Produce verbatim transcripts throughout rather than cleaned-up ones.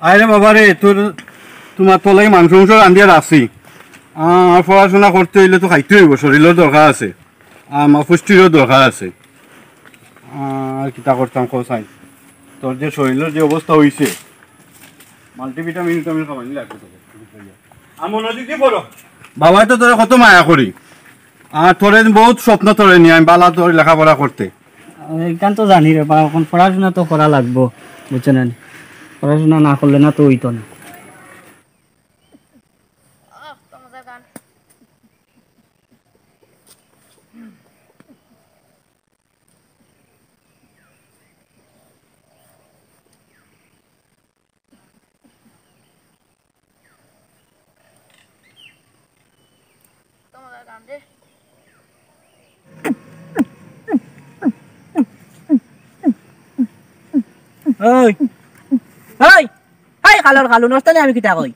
আরে বাবা রে, তোর, তোমার তলে মাংস মাংস রান্ধিয়া রাখছি। আর পড়াশোনা করতে অইলে তো খাইতে অইবো, শরীরর দরকার আছে, আমার পুষ্টিরও দরকার আছে। আর কিতা করতাম কও চাই, তোর যে শরীরর যে অবস্থা অইছে, মাল্টিভিটামিন ভিটামিন খাওয়ানি লাগবো তোকে। আর মনোযোগ দি পড়ো। বাবায় তো তোরে কত মায়া করি, আর তোরে বহুত স্বপ্ন তোরে নিয়া আমি বালা তোর লেখাপড়া করতে। ইখান তো জানি রে বা, অখন পড়াশোনা তো করা লাগবো, বুঝছো না নি? পড়াশোনা না করলে না তো অইতো না। ওই, ওই, ওই, কালর কালু, নষ্ট নি আমি কিতা কই?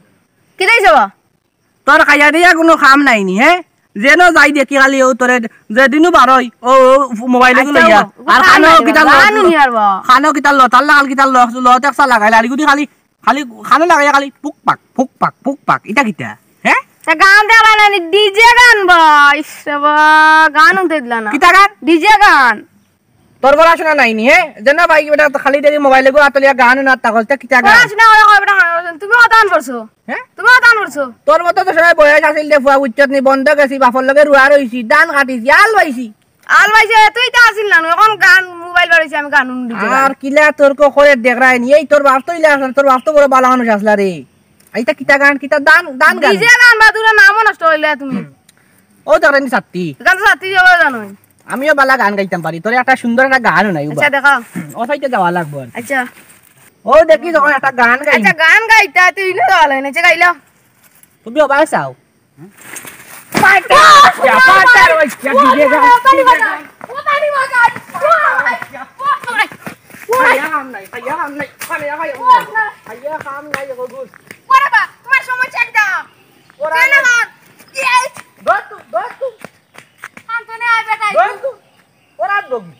কিতা অইছে বা? তোর খাইয়া দিয়া কুনু কাম নাই নি, হে? যেন যাই দেখি খালি অউ তোরে, যেদিনও বারই, অউ, অউ মোবাইল আচ্ছা, লইয়া। ও, ও আর কাম কানো নাই, কিতা ল-, গান হুনি আর বা। কানো কিতা ল-, তার লাগাল কিতা ল-, ল-, দেখছা লাগাইল, আর গুটি খালি, খালি কানো লাগাইয়া খালি পুক পাক, পুক পাক, পুক পাক, ইটা কিতা? হে? তা গান দেওয়া না নি, ডিজে গান বা। ইস রে বা, গান হুনতে দিলা না। কিতা গান? ডিজে গান। তোর পড়াশোনা নাই নি, হে? যেন ভাই বেটা খালি দেখি মোবাইল গো আতলিয়া গান না তা করতে কিতা গান? পড়াশোনা করে কয় বেটা, তুমি কত গান পড়ছো? হে? তুমি কত গান পড়ছো? তোর মতো তো সময় বয়স আছিল দে ফুয়া, বুঝছত নি, বন্ধ গেছি, বাপর লগে রুয়া রইছি, ধান কাটিছি, আল বাইছি। আল বাইছে, তুই তো আছিল না, অখন গান মোবাইল বাড়াইছে, আমি গান হুনি আর কিলা তর্ক করে দেখরায় নি, এই তোর বাপ তো ইলা আসলে, তোর বাপ তো বড় বালা মানুষ আসলা রে। এইটা কিতা গান, কিতা দান, দান গান। ডিজে গান বা তোর নামও নষ্ট অইলে তুমি। ও দেখরায় নি ছাত্তি। গান তো ছাত্তি যাবে জানো। আমিও বালা গান গাইতাম পারি। তোরে একটা সুন্দর একটা গান নাই উবা। আচ্ছা, দেখাও। ও সাইডে যাওয়া লাগবো আর। আচ্ছা। ও দেখি যখন একটা গান গাই। আচ্ছা, গান গাইতা তুই না গাওয়া লাগে না, আচ্ছা, গাইলাও। তুমি ওবায় চাও। পাটা, পাটা, ওই যে দিকে গান। খাইয়া কাম নাই, খাইয়া কাম নাই, খাইয়া কাম নাই। খাইয়া কাম নাই, ও গুড। ওরে বা, তোমার সমস্যা কিতা? ওরা কেন আমার? ধর তো, ধর তো। শান্ত নে, আয় বেটা। ধর তো। ওরা বগি।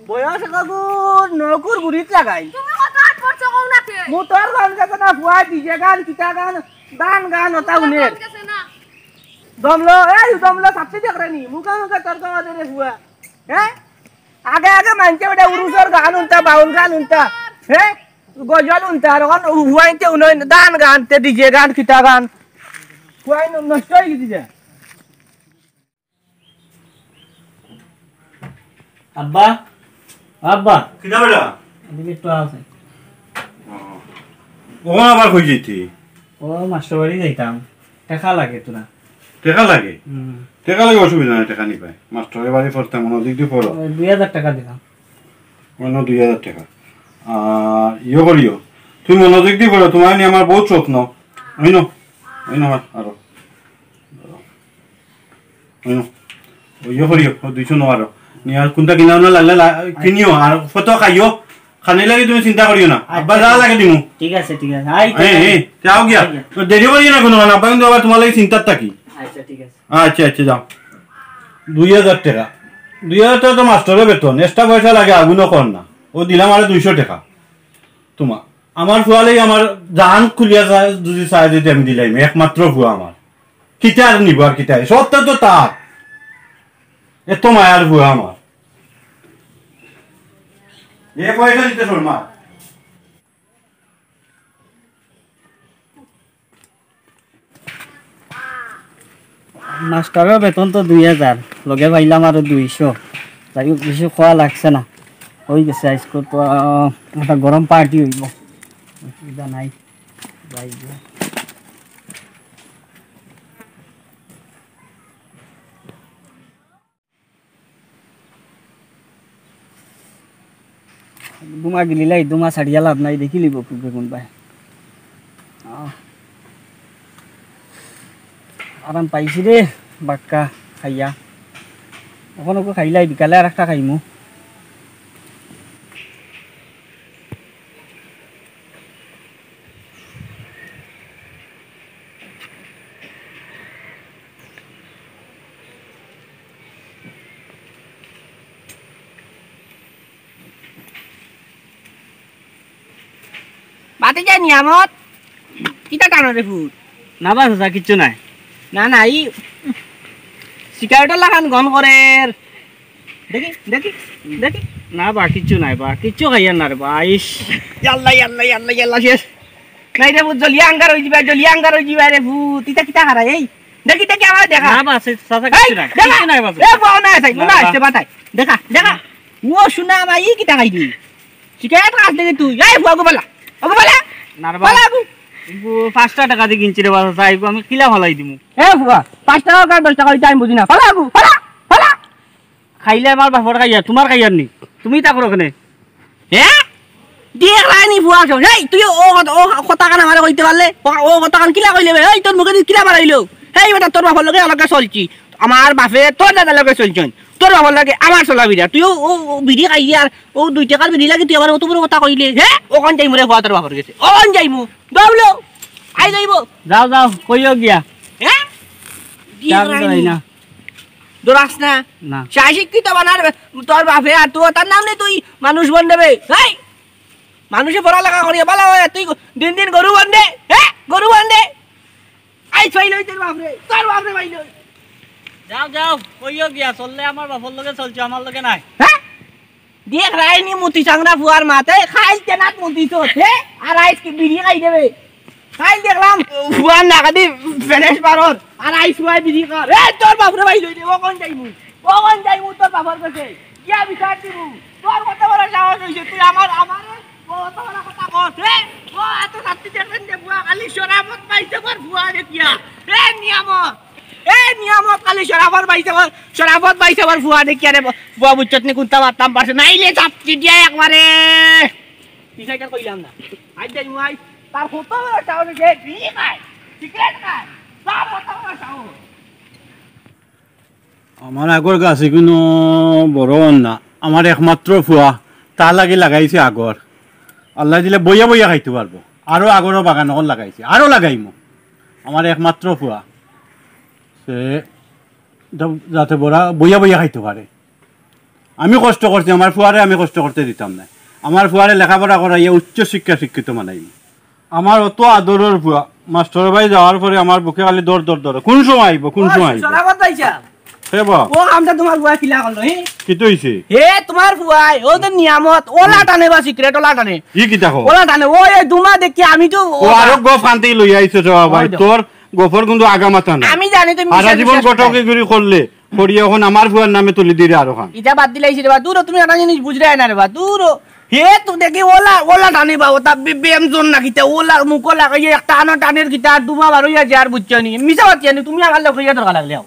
বয়স কাকুর নকুর গুড়িত লাগাই। তুমি কত আট করছো কও না তে? মুতর গান গাইতো না, ফুয়া ডিজে গান, কিতা গান, দান গান, ওটা উনের। গান গেছে না। দমলো, এই দমলো, সাথে দেখরে নি, মুখে মুখে তর্ক বাজে রে ফুয়া। হ্যাঁ? আগে আগে মানছে বেটা উরুসর গান হুনতা, বাউল গান হুনতা। হ্যাঁ? গজল হুনতা, আর অখন ফুয়াইনতে উনইন, দান গান, তে ডিজে গান, কিতা গান। ফুয়াইন নষ্ট অই গেছে যে। আব্বা, আব্বা। কিতা বেটা? এদিকে একটু আছে। ও, অখন আবার কই যাইতে? ও, মাস্টর বাড়ি যাইতাম। টেকা লাগে তো না। টেকা লাগে? হুম। টেকা লাগে অসুবিধা নাই, টেকা নি পায়। মাস্টর বাড়ি পড়তাম, মনোযোগ দি পড়ো। ওই দুই হাজার টেকা দিলাম। অইন্য দুই হাজার টেকা। আর ইয়ে করিও, তুমি মনোযোগ দি পড়ো, তোমার নিয়া আমার বহুত স্বপ্ন। অইন্য, অইন্য আমার আরো। অইন্য, ওই ইয়ে করিও, ও দুইশো নেও আরো। নিয়া আর কুনটা কিনা না লাগলে লা-, কিনিও, আর কত খাইও, খানির লাগি তুমি চিন্তা করিও না। আব্বা যা লাগে দিমু। ঠিক আছে, ঠিক আছে। আই, এই, এই, যাও গিয়া। আচ্ছা। তো দেরি করিও না কুনু, কারণ আব্বা কিন্তু আবার তোমার লাগি চিন্তাত থাকি। আচ্ছা, ঠিক আছে। আচ্ছা, আচ্ছা, যাও। দুই হাজার টেকা। দুই হাজার টেকা তো মাস্টরর বেতন, এক্সট্রা পয়সা লাগে, আগুনও কর না। ও দিলাম আরো দুইশো টেকা। তোমার, আমার ফুয়ালেই আমার জান খুলিয়া যায়, যদি চায় যদি আমি দিলাইমু, একমাত্র ফুয়া আমার। কিতা আর নিব আর কিতা? সবটা তো তার। এত মায়ার ফুয়া আমার। এ পয়সা দিতে শর্মা। মাস্টারর বেতন তো দুই হাজার, লগে পাইলাম আরো দুইশো। যাই হোক, বেশি খাওয়া লাগছে না, অই গেছে। আইজকু তো, আহ, একটা গরম পার্টি অইবো, অসুবিধা নাই। যাই গিয়া। দুমা গিলিলাই, দুমা ছাড়িয়া লাভ নাই, দেখিলিবো কুনবায়। আহ। আরাম পাইছি রে, বাক্কা খাইয়া। অখন ওকে খাইলাই, বিকালে আর একটা খাইমু। পাতে যায় নিয়ামত। কিতা টানো রে ফুত? না বা চাচা, কিচ্ছু নাই। না, না, ই সিগারেটর লাখান গন্ধ করের। দেখি, দেখি, দেখি। না বা, কিচ্ছু নাই বা, কিচ্ছু খাইয়ার না রে বা, ইস। ইয়াল্লা, ইয়াল্লা, ইয়াল্লা, ইয়াল্লা, শেষ। নাই রে ফুত, জ্বলিয়া আঙ্গার অই যিবা, জ্বলিয়া আঙ্গার অই যিবা রে ফুত। ইতা কিতা হারা, এই? দেখি, দেখি, আমারে দেখা। না বা, চাচা, এই, কিচ্ছু নাই, দেখা। কিচ্ছু নাই বা। এ, বউ না, চাই, না, না, না। আসতে বাতাই। দেখা, দেখা। ও, শোনা, আমার ই কিতা খাইলি? সিগারেট খাস দেখি তুই। এই, ফুয়া গো বালা। ও গো বালা। না রে বা। বালা গো। ইগু পাঁচটা টাকা দি কিনছি রে বা, চাচা, ইগু আমি কিলা ফালাই দিমু? এ ফুয়া, পাঁচ টাকা আর দশ টাকা অইতে আমি বুঝি না। ফালা গো, ফালা, ফালা। খাইলে আমার বাপর খাইয়ার, তুমার খাইয়ার নি। তুমি তা করো কেনে? হে? দেখরায়নি ফুয়া সব। এই, তুই ও কথা, ও কথাখান আমারে কইতে পারলে? ও, ও কথাখান কিলা কইলে বে? এই, তোর মুখে দি কিলা বাড়াইলো? এই বেটা, তোর বাপর লগে আমার লগে চলছি। আমার বাপে তোর দাদার লগে চলছইন। তোর বাপর লগে আমার চলাফিরা। তুই ও, ও, ও বিড়ি খাইয়ার, ও দুই টাকার বিড়ি লাগি তুই আমারে অত বড় কথা কইলে? হে? অখন যাইমু রে ফুয়া তোর বাপর গেছে। অখন যাইমু। বাবলো, আই যাইবো। যাও, যাও, কইও গিয়া। হে? দেখরায়নি। না। ডরাস না। না। শিক্ষিত বানার তোর বাপে আর তুই তার নাম নেই, তুই মানুষ বনবে। এই, মানুষে পড়ালেখা করিয়া বালা অয়, তুই দিন দিন গরু বনবে। হে? গরু বনবে। আই ছইল অই তোর বাপরে, তোর বাপরে বাইল অই। যাও, যাও, কইও গিয়া, চললে আমার বাপর লগে চলছো, আমার লগে নাই। হে? দেখরায়নি মুতি চাংরা ফুয়ার মাতে, খাইল তেনাত মুতি তো, হে? আর আইজ কি বিড়ি খাই দেবে? খাইল দেখলাম, ফুয়ার নাকাদি ফেরেশ বারর, আর আইজ ফুয়ায় বিড়ি খার। এ, তোর বাপরে বাইল অই দে, অখন যাইমু, অখন যাইমু তোর বাপর কাছে। গিয়া বিচার দিমু। তোর কত বড় সাহস অইছে, তুই আমার, আমার কত বড় কথা কস, হে? ও, এত শাস্তি দেখবেন যে ফুয়া খালি শরাফত পাইছে বর ফুয়া দেখিয়া। এ, নিয়ামত। এ, নিয়ামত খালি শরাফত পাইছে বর, শরাফত পাইছে বর ফুয়া দেখিয়া রে, ফুয়া বুঝছত নি কুন্তা মারতাম পারছে। নাইলে শাস্তি দিয়া একবারে। তুই সাইকেল কইলাম না। আজ যাই মুয়াই, তার কত বড় সাহস, সে বিড়ি খায়, সিগারেট খায়, তার কত বড় সাহস। আমার আগর গাছ ইগুনো বড় অর না, আমার একমাত্র ফুয়া, তা লাগি লাগাইছি আগর। আল্লায় দিলে বইয়া বইয়া খাইতে পারবো। আরো আগরও বাগান অকল লাগাইছি, আরো লাগাইমু। আমার একমাত্র ফুয়া, সে যা-, যাতে বড়া বইয়া বইয়া খাইতে পারে। আমি কষ্ট করছি, আমার ফুয়ারে আমি কষ্ট করতে দিতাম না। আমার ফুয়ারে লেখাপড়া করাইয়া উচ্চ শিক্ষা শিক্ষিত বানাইমু। আমার অত আদরর ফুয়া, মাস্টর ভাই যাওয়ার পরে আমার বুকে খালি দর দর দর। কোন সময় আইবো, কোন সময় আইবো? শরাফত ভাই সাহেব। হে বা। ও, আমরা তোমার ফুয়া কিলা করলো, হে? কিতা অইছে? হে, তোমার ফুয়ায়, ও তো নিয়ামত, ওলা টানে বা সিগারেট, ওলা টানে। ই কিতা কও? ওলা টানে, ও এই দুমা দেখি আমি তো ও আরো গফ আনতেই লইয়া আইছো রে বা ভাই, ওই দেখো। তোর গফর কিন্তু আগা মাথা নাই। আমি জানি তুমি সারা বিশ্বাস জীবন বিশ্বাস ঘটকে নাই। ঘুরি করলে, করিয়া অখন আমার ফুয়ার নামে তুলি দিরে আরো খান। ইটা বাদ দিলাইছি রে বা, দূর হ, তুমি একটা জিনিস বুঝরায় না রে বা, দূর হ। হে তো দেখি ওলা, ওলা টানে বা, ওটা বে-, ব্যায়াম জোর না কিতা, ওলা মুখ লাগাইয়া একটা আনো টানের কিতা, আর দুমা বারইয়া যে আর বুঝছো নি। মিছা মাতি আনি, তুমি আমার লগে ইয়া দরকার লাগলে আও।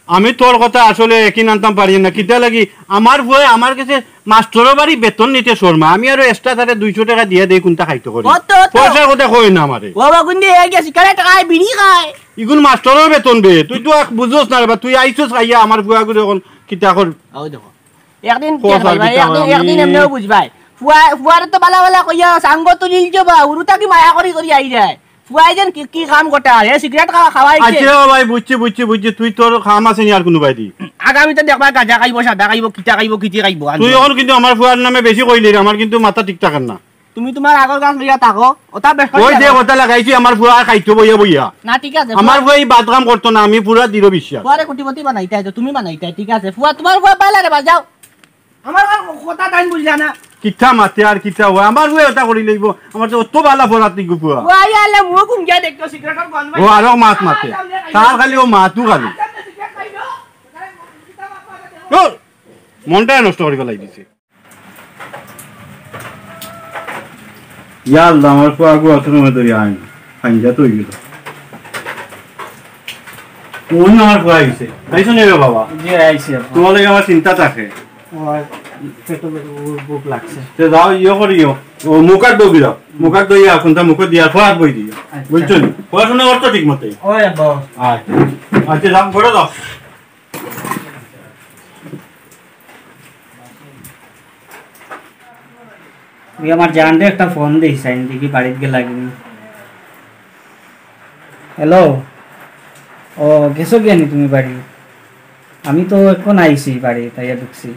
আমি তোর কথা আসলে একই আনতাম পারি না, কিতা লাগি আমার ফুয়ায় আমার কাছে মাস্টরর বাড়ি বেতন নিতে শর্মা, আমি আরো extra তারে দুইশো টাকা দিয়া দেই, কোনটা খাইতে করি। অত, অত। পয়সার কথা কই না আমারে। ও বাবা, গুন্ডি হয়ে গেছি, কারে টাকায় বিড়ি খায়। ইগুন মাস্টরর বেতন বে, তুই তো এক বুঝোস না রে বা, তুই আইছস খাইয়া আমার ফুয়া করে অখন কিতা কর। ওই দেখো, একদিন পয়সা টের পাইবা, কিতা একদিন, আমি একদিন এমনেও বুঝবায়। ফুয়া, ফুয়ারে তো বালা বালা কইয়া সাঙ্গ তুলিল যে বা, উরুতা কি মায়া করি করি আই যায়। ফুয়ায় যেন কি, কি কাম গোটা, হে সিগারেট খাওয়া, খাওয়াইছে। আচ্ছা ও ভাই, বুঝছি, বুঝছি, বুঝছি, তুই তোর কাম আছে নি আর কোনো ভাই দি? আগামীতে দেখবা গাঁজা খাইবো, সাদা খাইবো, কিতা খাইবো, কিতি খাইবো, তুই আনবো। অখন কিন্তু আমার ফুয়ার নামে বেশি কইলি রে, আমার কিন্তু মাথা ঠিক থাকে না। তুমি তোমার আগর গাছ লইয়া থাকো, ওটা বেশ ওই যে কথা লাগাইছি আমার ফুয়া খাইতো বইয়া বইয়া। না, ঠিক আছে, আমার ফুয়া- ফুয়া এই বাদ কাম করতো না, আমি পুরা দৃঢ় বিশ্বাস। ফুয়ারে কোটিপতি বানাইতায় তো, তুমি বানাইতায়, ঠিক আছে। ফুয়া, তোমার ফুয়া পাইলা রে বা, যাও। আমার আর কথা তাইন বুঝলা না। কিতা মাতে আর কিতা অয়? আমার ফুয়া ওটা করি লইব। আমার তো অত বালা ফরাত নিগু ফুয়া। ফুয়া আইয়া আলে মুখ উম গিয়া দেখতো, সিগারেটর গন্ধ ও আরো মাত মাতে। তার খালি ও মাতু খালি। ও, মনটা নষ্ট করি ফেলাই দিছে। ইয়া আল্লাহ, আমার ফুয়া গু আসলে মনে ধরি আইন। খাইঞ্জা তো হয়ে গেল। অন্য আমার ফুয়া আইছে। তাই শুনে রে বাবা। জি, আইছি আপা। তোমার লাগে আমার চিন্তা থাকে। আমার পেটে ভুক লাগছে। তে যাও, ইয়ে করিও। ও, মুখ হাত ধুবি যাও। মুখ হাত ধুইয়া, কোনটা মুখে দিয়া, ফুয়া হাত বই দিও। আচ্ছা। বুঝছো নি? পড়াশোনা করতো ঠিক মতে? ওই বাবা। আচ্ছা। আচ্ছা, যাও, ঘরে যাও। ওই আমার জানরে একটা ফোন দিস, আইন দেখি বাড়িত গেলা কিনা। হ্যালো, ও, গেছো গিয়া নি তুমি বাড়ি? আমি তো এখন আইছি বাড়ি, তাইয়া ঢুকছি।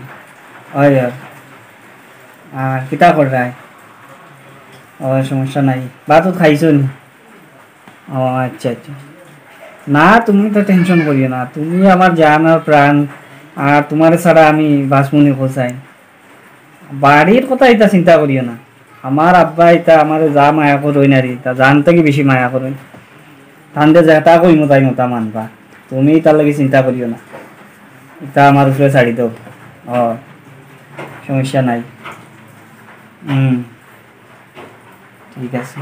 হয়, হয়। আর কিতা কররায়? ও, সমস্যা নাই। ভাত তো খাইছো নি? ও, আচ্ছা, আচ্ছা। না, তুমি তো টেনশন করিও না, তুমি আমার জান আর প্রাণ, আর তোমারে ছাড়া আমি বাঁচমু নি কোথায়? বাড়ির কথা ইতা চিন্তা করিও না। আমার আব্বা ইতা আমারে যা মায়া করইন আর ইতা জান থাকি বেশি মায়া করইন। তানরে যেতা কইমু তাইন অতা মানবা। তুমি ইতার লাগি চিন্তা করিও না, ইতা আমার উপরে ছাড়ি দেও। ও, সমস্যা নাই। হুম, ঠিক আছে।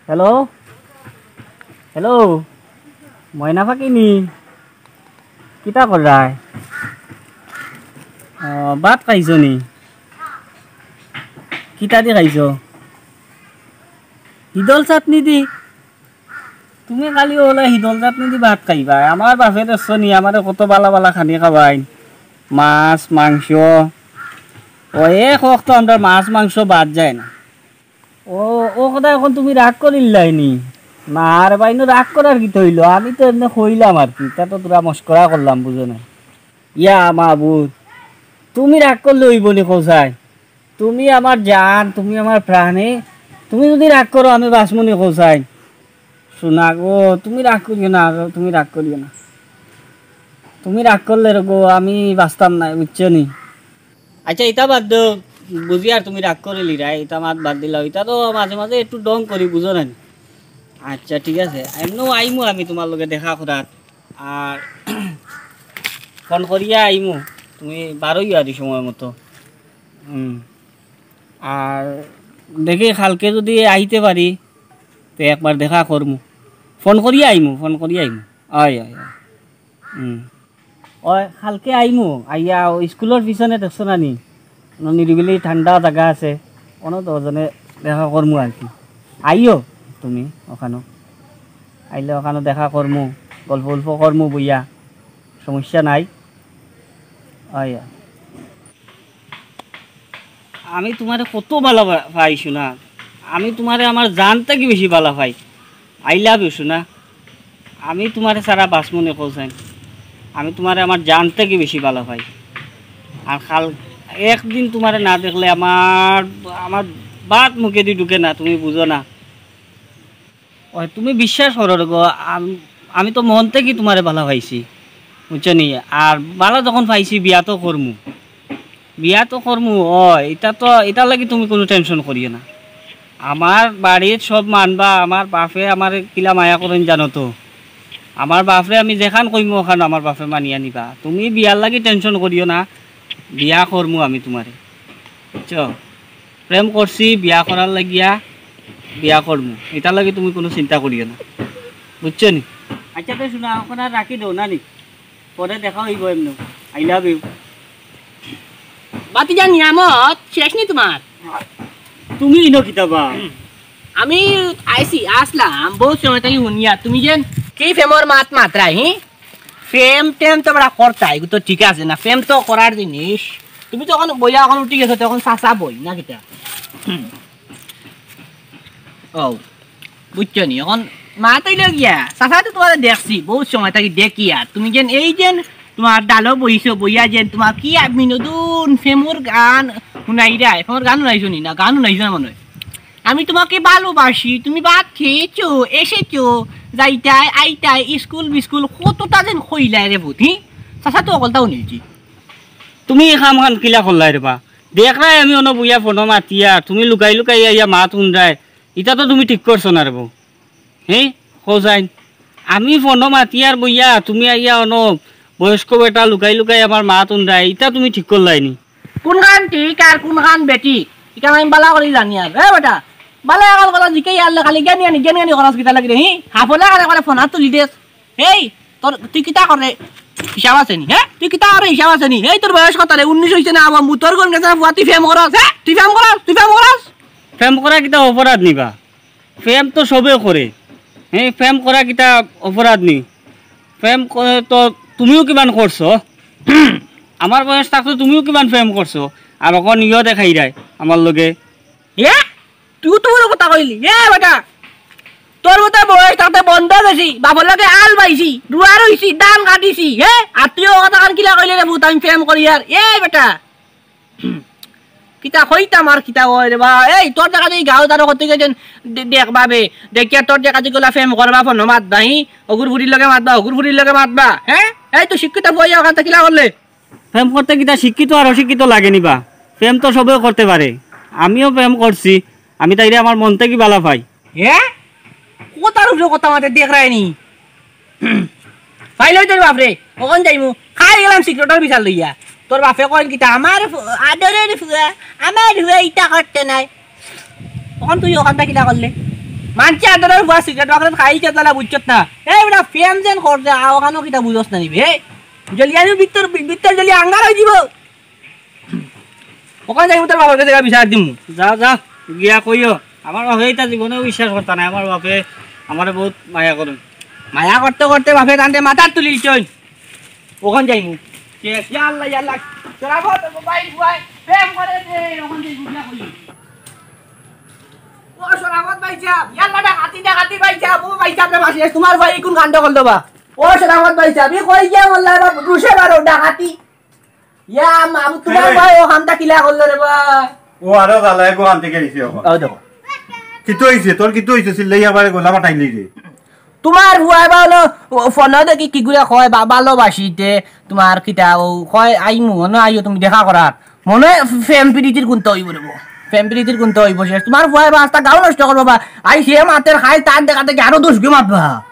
হ্যালো, হ্যালো, ময়না পাখি নি? কিতা কররায়? ও, ভাত খাইছো নি? কিতা দি খাইছো? হিদল চাটনি দি? তুমি খালি অলা হিদল চাটনি দি ভাত খাইবায়? আমার বাপে দেখছো নি, আমারে কত বালা বালা খানি খাওয়াইন, মাছ, মাংস। ও, এক অক্ত আমরার মাছ, মাংস বাদ যায় না। ও, ও কথা অখন তুমি রাগ করিলায় নি? না রে ভাই, নু রাগ করার কিতা অইলো? আমি তো এমনে কইলাম আর কি, ইতা তো থুড়া মস্করা করলাম, বুঝো না? ইয়া মাবুদ, তুমি রাগ করলে অইবো নি কও চাই? তুমি আমার জান, তুমি আমার প্রাণ, তুমি যুদি রাগ করো আমি বাঁচমু নি কও চাই? সোনা গো, তুমি রাগ করিও না গো, তুমি রাগ করিও না। তুমি রাগ করলে রে গো, আমি বাঁচতাম না, বুঝছো নি? আচ্ছা, ইতা বাদ দেও, বুঝি আর তুমি রাগ করিলিরায়, ইতা মাত বাদ দিলাও। ইতা তো মাঝে মাঝে একটু ঢং করি, বুঝো না নি? আচ্ছা, ঠিক আছে, এমনেও আইমু আমি তোমার লগে দেখা করাত, আর ফোন করিয়া আইমু, তুমি বারইও আর ই সময় মতো। হুম। আর দেখি কালকে যুদি আইতে পারি, তে একবার দেখা করমু। ফোন করিয়া আইমু, ফোন করিয়া আইমু। অয়, অয়, অয়। হুম। অয়, কালকে আইমু, আইয়া অউ স্কুলর পিছনে দেখছো না নি? অনো নিরিবিলি ঠান্ডা জাগা আছে, অনো দুইজনে দেখা করমু আর কি। আইও তুমি অখানো, আইলে অখানো দেখা করমু, গল্প গল্প করমু বইয়া, সমস্যা নাই। অয়, অয়। আমি তোমারে কত বালা পা-, পাই সোনা, আমি তোমারে আমার জান থাকি বেশি বালা পাই। I love you সোনা। আমি তোমারে ছাড়া বাঁচমু নি কও চাই? আমি তোমারে আমার জান থাকি বেশি বালা পাই। আর কাল একদিন তোমারে না দেখলে আমার, আমার ভাত মুখেদি ঢুকে না, তুমি বুঝো না। অয়, তুমি বিশ্বাস করো রে গো, আম-, আমি তো মন থাকি তোমারে বালা পাইছি, বুঝছো নি? আর বালা যখন পাইছি, বিয়া তো করমু, বিয়া তো করমু। অয়, ইতা তো, ইতার লাগি তুমি কুনু টেনশন করিও না। আমার বাড়িত সব মানবা, আমার বাপে আমারে কিলা মায়া করইন জানো তো। আমার বাপরে আমি যেখান কইমু অখান আমার বাপে মানিয়া নিবা। তুমি বিয়ার লাগি টেনশন করিও না, বিয়া করমু আমি তোমারে, বুঝছো? প্রেম করছি বিয়া করার লাগিয়া, বিয়া করমু, ইতার লাগি তুমি কুনু চিন্তা করিও না, বুঝছো নি? আচ্ছা, তে সোনা, অখন আর রাখি দেও না নি, পরে দেখা অইবো এমনে। I love you। ভাতিজা নিয়ামত শেষ নি তোমার? তুমি ইনো কিতা বা? আমি আইছি, আসলাম, বউত সময় থাকি হুনিয়ার, তুমি যেন কি প্রেমর মাত মাতরায়, হি? প্রেম টেম তো বেটা করতায়, ইগু তো ঠিক আছে না, প্রেম তো করার জিনিস। তুমি তো অখন বইয়া অখন উঠি গেছো, তো অখন চাচা বই না কিতা? হুম। ও, বুঝছো নি? অখন মাত অইলো গিয়া, চাচা তো তোমারে দেখছি, বউত সময় থাকি দেখিয়ার। তুমি যেন এই যেন তোমার ডালো বইছো, বইয়া যেন তোমার কি আ-, বিনোদন, প্রেমর গান হুনাইরায়, প্রেমর গান হুনাইছো নি? না, গান হুনাইছো না মনে অয়। আমি তোমাকে ভালোবাসি, তুমি ভাত খেয়েছো, এসেছো, যাইতায়, আইতায়, স্কুল বিস্কুল, কততা যেন কইলায় রে পুত, হি? চাচা তো অকলতাউ নিলছি। তুমি ই কামখান কিলা করলায় রে বা? দেখরায় আমি অনো বইয়া ফোনো মাতিয়ার, তুমি লুকাই লুকাই আইয়া মাত হুনরায়, ইতা তো তুমি ঠিক করছো না রে বউ। হে, কও চাইন, আমি ফোনো মাতিয়ার বইয়া, তুমি আইয়া অনো বয়স্ক বেটা লুকাই লুকাই আমার মাত হুনরায়, ইতা তুমি ঠিক করলায় নি। কুনখান ঠিক আর কুনখান বেঠিক, ইখান আমি বালা করি জানিয়ার। এ বেটা, বালা অকল কথা জিকাইয়ারলে খালি জ্ঞানী জ্ঞানী, জ্ঞানী জ্ঞানী করাস কিতার লাগি রে, হি? হাফলর কানে ফোন আত তুলি দেস। হেই, তোর, তুই কিতা কররে? হিসাব আছে নি, হে? তুই কিতা কররে হিসাব আছে নি? হেই, তোর বয়স কত রে? উনিশ অইছে না, আবার মুতর গন গেছে না, ফুয়া, তুই প্রেম করস, হে? তুই প্রেম করস? তুই প্রেম করস? প্রেম করা কিতা অপরাধ নি বা? প্রেম তো সবে করে। হে, প্রেম করা কিতা অপরাধ নি? প্রেম ক-, তো তুমিও কিমান করছো। আমার বয়স থাকতে তুমিও কিমান প্রেম করছো। আর অখন ইয়ো দেখাইরায় আমার লগে। এ? তুই তো বড় কথা কইলি। এ বেটা, তোর মতো বয়স থাকতে বন্দ গেছি, বাপর লগে আল বাইছি, রুয়া রইছি, ধান কাটিছি, হে? আর তুই অউ কথাখান কিলা কইলে রে পুত, আমি প্রেম করিয়ার? এ বেটা। কিতা কইতাম আর কিতা কই রে বা? এই তোর জাগাত যদি গাঁও তারো কত গেছেন, দে-, দেখবা বে, দেখিয়া তোর জাগাত যদি গলা প্রেম করবা, ফোনো মাতবা, হি? অগুর ফুরির লগে মাতবা, অগুর ফুরির লগে মাতবা, হে? এই তুই শিক্ষিত ফুয়া অখান থাকি কিলা করলে? প্রেম করতে কিতা শিক্ষিত আর অশিক্ষিত লাগে নি বা? প্রেম তো সবেউ করতে পারে, আমিও প্রেম করছি, আমি তাইরে আমার মন থাকি বালা পাই। হে? কথার উপরে কথা মাতে দেখরায় নি। ফাইল অইতো রে বাপরে, অখন যাইমু। খাই গেলাম সিগারেটর বিচার লইয়া। তোর বাপে কইন কিতা, "আমার ফু-, আদরের ফুয়া, আমার ফুয়া ইটা করতে নাই।" অখন তুই অখানটা কিলা করলে? মানষে আদরের ফুয়া সিগারেট বাকরেত খাই কেতলা বুঝছত না। এই বেটা, প্রেম যেন করতে, আ, অখানও কিতা বুঝছ না নিবে, হে? জ্বলিয়া আমি ভিতর, ভিতর জ্বলিয়া আঙ্গার অই দিব। অখান যাইমু, তোর বাবার গেছে গিয়া বিচার দিমু। যা, যা, গিয়া কইও। আমার বাপে ইতা জীবনেও বিশ্বাস করতা নায়। আমার বাপে আমারে বউত মায়া করইন। মায়া করতে করতে বাপে তানরে মাথাত তুলিলছইন। অখান যাইমু। কে, ইয়া আল্লাহ, ইয়া আল্লাহ। তোরা বল, তোর ভাই, ভাই, প্রেম করে দে, অখান যাইমু, গিয়া কইও। ও শরাফত ভাইসাব, ইয়া আল্লাহ, ডাকাতি, ডাকাতি ভাইসাব, ও ভাইসাব রে বাসি, তোমার ভাই কোন কাণ্ড করলো বা? ও শরাফত ভাইসাব, ই কই গিয়া মোল্লা বা রুশে বারো ডাকাতি। ইয়া মাবুদ, তোমার ভাই অখানটা কিলা করলো রে বা? ও আরো জ্বালায় গো, আনতে গেছি অখন। ও দেখো। কিতা অইছে? তোর কিতা অইছে? চিল্লাইয়া বারে গলা ফাটাইলি রে। তোমার ফুয়ায় বা অনো, ও, ফোনো দেখি কিগুরে কয়, বা-, ভালোবাসিতে, তোমার কিতা, ও, কয়, "আইমু, অনো আইও তুমি দেখা করার।" মনে অয় প্রেম প্রীতির কুন্তা অইবো রে বা। প্রেম প্রীতির কুন্তা অইবো শেষ। তোমার ফুয়ায় বা আস্তা গাঁও নষ্ট করবো বা। আই সে মাতের খাই, তার দেখা দেখি আরো দশ গু মাতবা।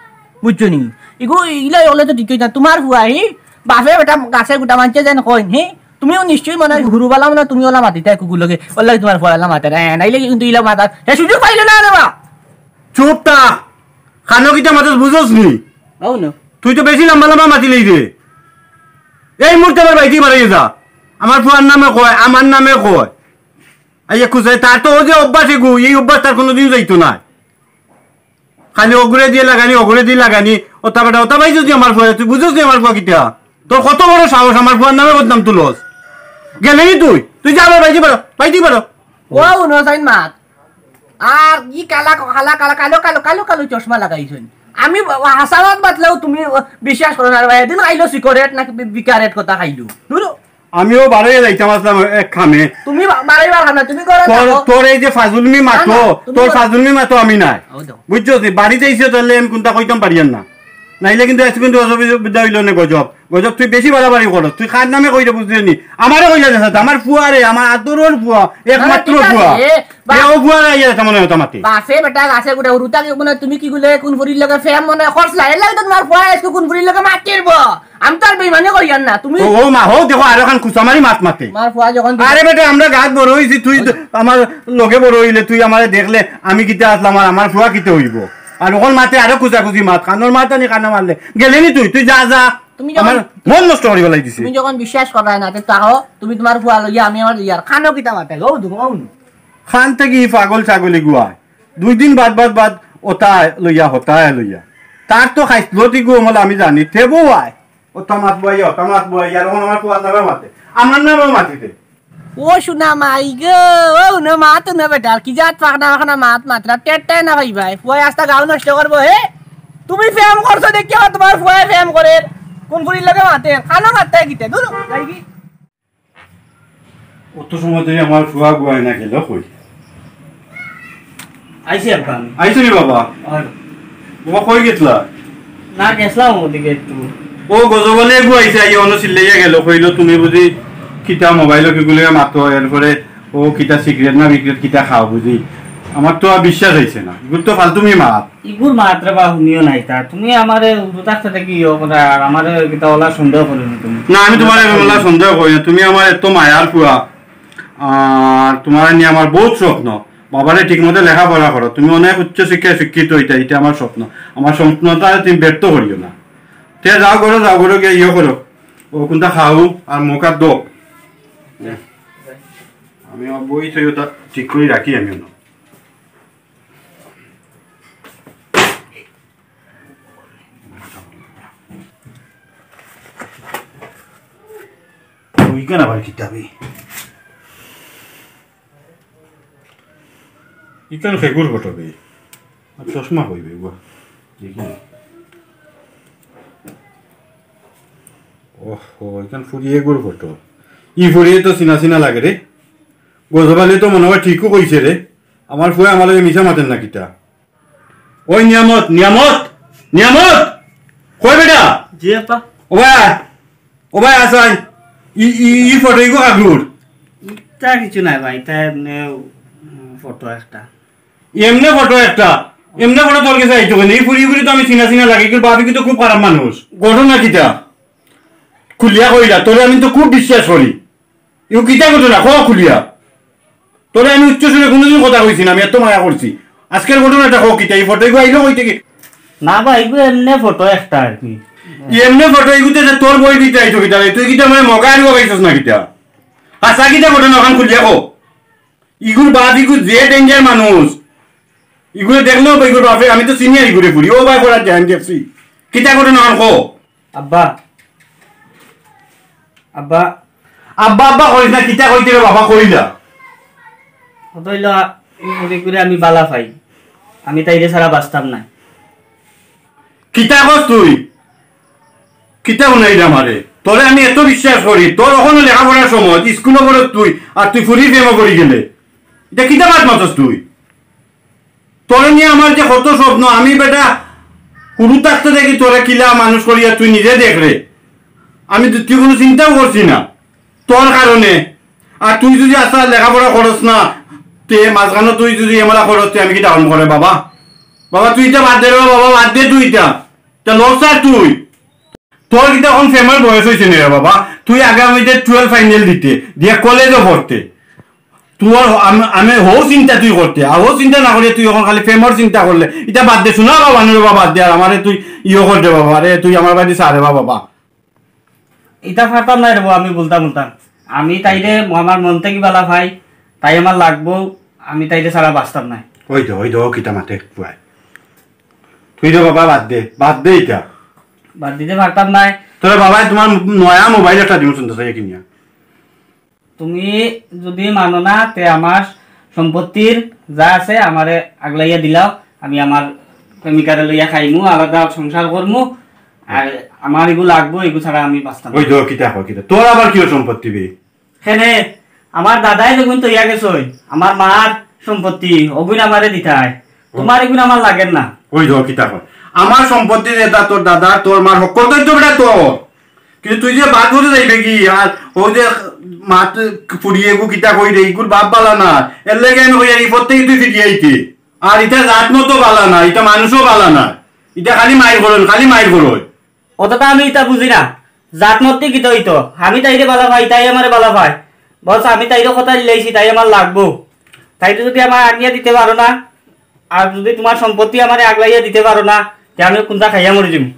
বুঝছো নি? ইগু, ইলা অইলে তো ঠিক অইতো না। তোমার ফুয়া, হি? বাপে বেটা গাছে গুটা মানষে যেন কইন, হি? তুমিও নিশ্চয়ই মনে অয় হুরুবালা মনে অয় তুমি অলা মাতিতায় কুকুর লগে। অর লাগি তোমার ফুয়া অলা মাতের। হ্যাঁ, নাইলে কিন্তু ইলা মাতার। হে সুযোগ পাইলে না রে বা। চুপ থাক। কানো কিতা মাতস বুঝস নি? অউ না। তুই তো বেশি লম্বা লম্বা মাতিলি রে। এই মুহূর্তে আমার বাড়িত বারইয়া যা। আমার ফুয়ার নামে কয়, আমার নামে কয়। আইয়া খুঁজে, তার তো অউ যে অভ্যাস এগু, এই অভ্যাস তার কোনোদিন যাইতো নায়। খালি অগুরে দিয়া লাগানি, অগুরে দিয়া লাগানি, অতা বেটা, অতা ভাই যদি আমার ফুয়া, তুই বুঝস নি আমার ফুয়া কিতা? তোর কত বড় সাহস আমার ফুয়ার নামে বদনাম তুলস? গেলে নি তুই? তুই যা আবার বাইদি বারো, বাইদি বারো। ও, হুনো চাইন মাত। আর ই কালা, কালা, কালা, কালো, কালো, কালো, কালো চশমা লাগাইছইন। আমি বা-, হাছা মাত মাতলেও তুমি বিশ্বাস করো না রে বা। এদিন খাইলো সিগারেট নাকি বি-, বিকারেট কথা খাইলো। ধুরো। আমিও বারইয়া যাইতাম আছলাম এক কামে। তুমি বা-, বারইবার কাম না, তুমি ঘরো তোর, থাকো। তোর এই যে ফাজুলমি মাতো, না, না, তুমি তোর ঘরো ফাজুলমি মাতো আমি নায়। ও দাও। বুঝছো? তুই বাড়িত আইছো তাইলে আমি কুন্তা কইতাম পারিয়ার না। নাইলে কিন্তু আইজ কিন্তু অসুবিধা অইলো নে গজব। গজব তুই বেশি বাড়াবাড়ি করস। তুই কার নামে কইরে বুঝলে নি? আমারে কইলে না, আমার ফুয়ারে, আমার আদরর ফুয়া, না, না, একমাত্র ঠিক আছে। ফুয়া। এ, বা- এ ও ফুয়ারে আইয়া আছে মনে হয় তামাতে। বাপে বেটা গাছে গুটা হুরুতা কি মনে হয় তুমি কিগুরে কুন ফুরির লগে প্রেম মনে হয় করছলা? এর লাগি তো তোমার ফুয়া আইজকু কুন ফুরির লগে মাতিরবো। আমি তো আর বেইমানি করিয়ার না, তুমি ও, ও মা, হো, দেখো, আরো খান খুচা মারি মাত মাতে। আমার ফুয়া যখন আরে বেটা, আমরা গাত বড় অইছি, তুই তো আমার লগে বড় অইলে, তুই আমারে দেখলে আমি কিতা আছলাম আর আমার ফুয়া কিতা অইবো? আর অখন মাতে আরো খুচাখুচি মাত, কানোর মাত আনি কানো মারলে। গেলে নি তুই, তুই যা, যা। তুমি যখন আমার মন নষ্ট করি ফালাই দিছে। তুমি যখন বিশ্বাস করায় না, তে তাও তুমি তোমার ফুয়া লইয়া আমি আমার ইয়ার কানো কিতা মাতে গো, দুঃখ পাও না। কান থাকি পাগল ছাগল ইগুয়া। দুই দিন বাদ, বাদ, বাদ, অতা লইয়া, হতা লইয়া। তার তো খাইছলত ইগু অমল আমি জানি, তেবো আয়। অতা মাত বইয়া, অতা মাত বইয়া, আর অখন আমার ফুয়ার নামে মাতে। আমার নামেও মাতিতে। ও সোনা মাই গো, ও হুনো মাত হুনো বেটা, কি জাত পাকনা পাকনা মাত মাতরা, টেরটায় না পাইবায়। ফুয়ায় আস্তা গাঁও নষ্ট করবো, হে? তুমি প্রেম করছো দেখিয়া তোমার ফুয়ায় প্রেম করের। কুন ফুরির লগে মাতের? কানো মাততায় কিতা? ধুরো, যাইগি। অত সময় ধরি আমার ফুয়া গুয়ায় না গেল কই? আইছি আব্বা আমি। আইছো নি বাবা? আর বাবা কই গেছলা? না, গেছলাম ওদিকে একটু। ও গজব আলী এগু আইছে, আইয়া অনো চিল্লাইয়া গেল, কইলো, "তুমি বুঝি কিতা মোবাইলো কিগুলিয়ে মাতো?" এরপরে ও কিতা সিগারেট না বিগারেট কিতা খাও বুঝি। আমার তো আর বিশ্বাস অইছে না, ইগুর তো ফালতুমি মাত। ইগুর মাত রে বা হুনিও নাই তা। তুমি আমারে উঠো থাকতে থাকি ইয়ে করে আর আমারে কিতা ওলা সন্দেহ করো না তুমি। না, আমি তোমারে ওলা সন্দেহ করি না। তুমি আমার এত মায়ার ফুয়া। আর তোমারে নিয়া আমার বউত স্বপ্ন। বাবারে ঠিক মতো লেখাপড়া করো। তুমি অনেক উচ্চ শিক্ষায় শিক্ষিত অইতা, ইটা আমার স্বপ্ন। আমার স্বপ্নটা তুমি ব্যর্থ করিও না। তে যাও করো, যাও করো, গিয়া ইয়ে করো। ও কুন্তা খাও আর মুখ হাত ধো। আমি আমার বই থইও তা ঠিক করি রাখি আমি অনো। ওইখান আবার কিতাবে? ইখান খেগুর ফটো বে। আর চশমা কই বে, বাহ। দেখি। ওহো, ইখান ফুরি এগুর ফটো। ই ফুরিয়ে তো চিনা চিনা লাগে রে। গজব আলী তো মনে হয় ঠিকউ কইছে রে। আমার ফুয়ায় আমার লগে মিছা মাতের না কিতা? ওই নিয়ামত, নিয়ামত, নিয়ামত! কই বেটা? জি আপা। ও ভাই, ও ভাই, আছইন। ই, ই, ই ফটো ইগু কাগুর? ইতা কিছু নাই ভাই, ইতা এমনে, উম, ফটো একটা। এমনে ফটো একটা? এমনে ফটো তোর গেছে আইতো কেনে? ই ফুড়ি ফুড়ি তো আমি চিনা চিনা লাগে, কিন্তু ভাবি কিন্তু খুব খারাপ মানুষ। ঘটনা কিতা? খুলিয়া কইলা, তোরে আমি তো খুব বিশ্বাস করি। ইউ কিতা ঘটনা? ক খুলিয়া। তোরে আমি উচ্চ সুরে কোনোদিন কথা কইছি না, আমি এত মায়া করছি। আজকের ঘটনাটা ক কিতা? ই ফটো ইগু আইলো কই থাকি? না ভাই, ইগু এমনে ফটো একটা আর কি। এমনে ফটো ইগুতে যে তোর বই দিতে আইছো কিতা রে? তুই কিতা মানে মগা আলু পাইছস না কিতা? আচ্ছা, কিতা ঘটনা ওখান খুলিয়া ক। ইগুর বাপ ইগু যে ডেঞ্জার মানুষ। ইগুরে দেখলেও বা ইগুর বাপে, আমি তো সিনিয়র ইগুরে ফুড়ি। ও ভাই, পড়ার যায়, আমি দেখছি। কিতা ঘটনা ওখান ক। আব্বা, আব্বা, আব্বা, আব্বা করিস না, কিতা কইতে রে বাবা, কইলা। কত হইল, ই ফুড়ি করে আমি বালা পাই, আমি তাইরে ছাড়া বাঁচতাম না। কিতা কস তুই? কিতা হুনাইরা আমারে? তোরে আমি এত বিশ্বাস করি, তোর অখনো লেখাপড়ার সময়, স্কুলো পড়স তুই, আর তুই ফুড়ির প্রেমো পড়ি গেলে। ইটা কিতা মাত মাতস তুই? তোরে নিয়া আমার যে কত স্বপ্ন, আমি বেটা হুরু থাকতে দেখি তোরে কিলা মানুষ করিয়া তুই নিজে দেখ রে। আমি তো, তুই কোনো চিন্তাও করছি না তোর কারণে। আর তুই যদি আস্তা লেখাপড়া করস না, তে মাঝখানো তুই যদি এমলা করস, তে আমি কিতা করমু রে বাবা? বাবা, তুই ইটা বাদ দে রে বাবা, বাদ দে তুই ইটা। তা লস আর তুই। তোর কিতা অখন প্রেমর বয়স হইছে নি রে বাবা? তুই আগামীতে টুয়েলভ ফাইনাল দিতে, দিয়া কলেজো পড়তে। তোর আম-, আমি হউ চিন্তা তুই করতে, আর হউ চিন্তা না করিয়া তুই অখন খালি প্রেমর চিন্তা করলে, ইটা বাদ দে, শোনা বাবা, নুরে বাবা, বাদ দে, আর আমারে তুই ইয়ে কর দে বাবা, আরে তুই আমার বাড়ি সারে বাবা, বাবা। ইটা পারতাম না রে বাবা, আমি বলতাম বলতাম, আমি তাইরে আমার মন থাকি বালা পাই, তাই আমার লাগবো, আমি তাইরে ছাড়া বাঁচতাম না। ওই দে, ওই দে, ও কিতা মাতে, পুয়াই। তুই রে বাবা, বাদ দে, বাদ দে ইটা। বাদ দিতে পারতাম না। তোরে বাবায় তোমার নয়া মোবাইল একটা দিমু, শুনতে চাই কিনিয়া। তুমি যদি মানো না, তে আমার সম্পত্তির যা আছে আমারে আগলাইয়া দিলাও, আমি আমার প্রেমিকারে লইয়া খাইমু, আলাদা সংসার করমু, আর আমার এগু লাগবো, এগু ছাড়া আমি বাঁচতাম না। ওই তো কিতা কয় কিতা, তোর আবার কিও সম্পত্তি বে? কেনে, আমার দাদায় যেগুন তইয়া গেছইন, আমার মার সম্পত্তি, ওগুন আমারে দিতায়, তোমার এগুন আমার লাগের না। ওই তো কিতা কয়, আমার সম্পত্তি যেটা তোর দাদা, তোর মার হক্কল তো বেটা তোর। কিন্তু তুই যে বাদ হতে যাইবে কি? আর ও যে মাত ফুড়িয়ে গু কিতা কই রে, ইগুর বাপ বালা না। এর লাগি আমি কই, আর ই পথ থাকি তুই ফিরিয়া আইতে। আর ইটা জাত মতো বালা না, ইটা মানুষও বালা না। ইটা খালি মাইর করইন, খালি মাইর করইন। অতটা আমি ইটা বুঝি না। জাত মতে কিতা হইতো? আমি তাইরে বালা পাই, তাই আমারে বালা পায়। বস, আমি তাইরে কথা দিলাইছি, তাই আমার লাগবো। তাইরে যদি আমার আনিয়া দিতে পারো না, আর যদি তোমার সম্পত্তি আমারে আগলাইয়া দিতে পারো না, তে আমি কোনটা খাইয়া মরি যাবো।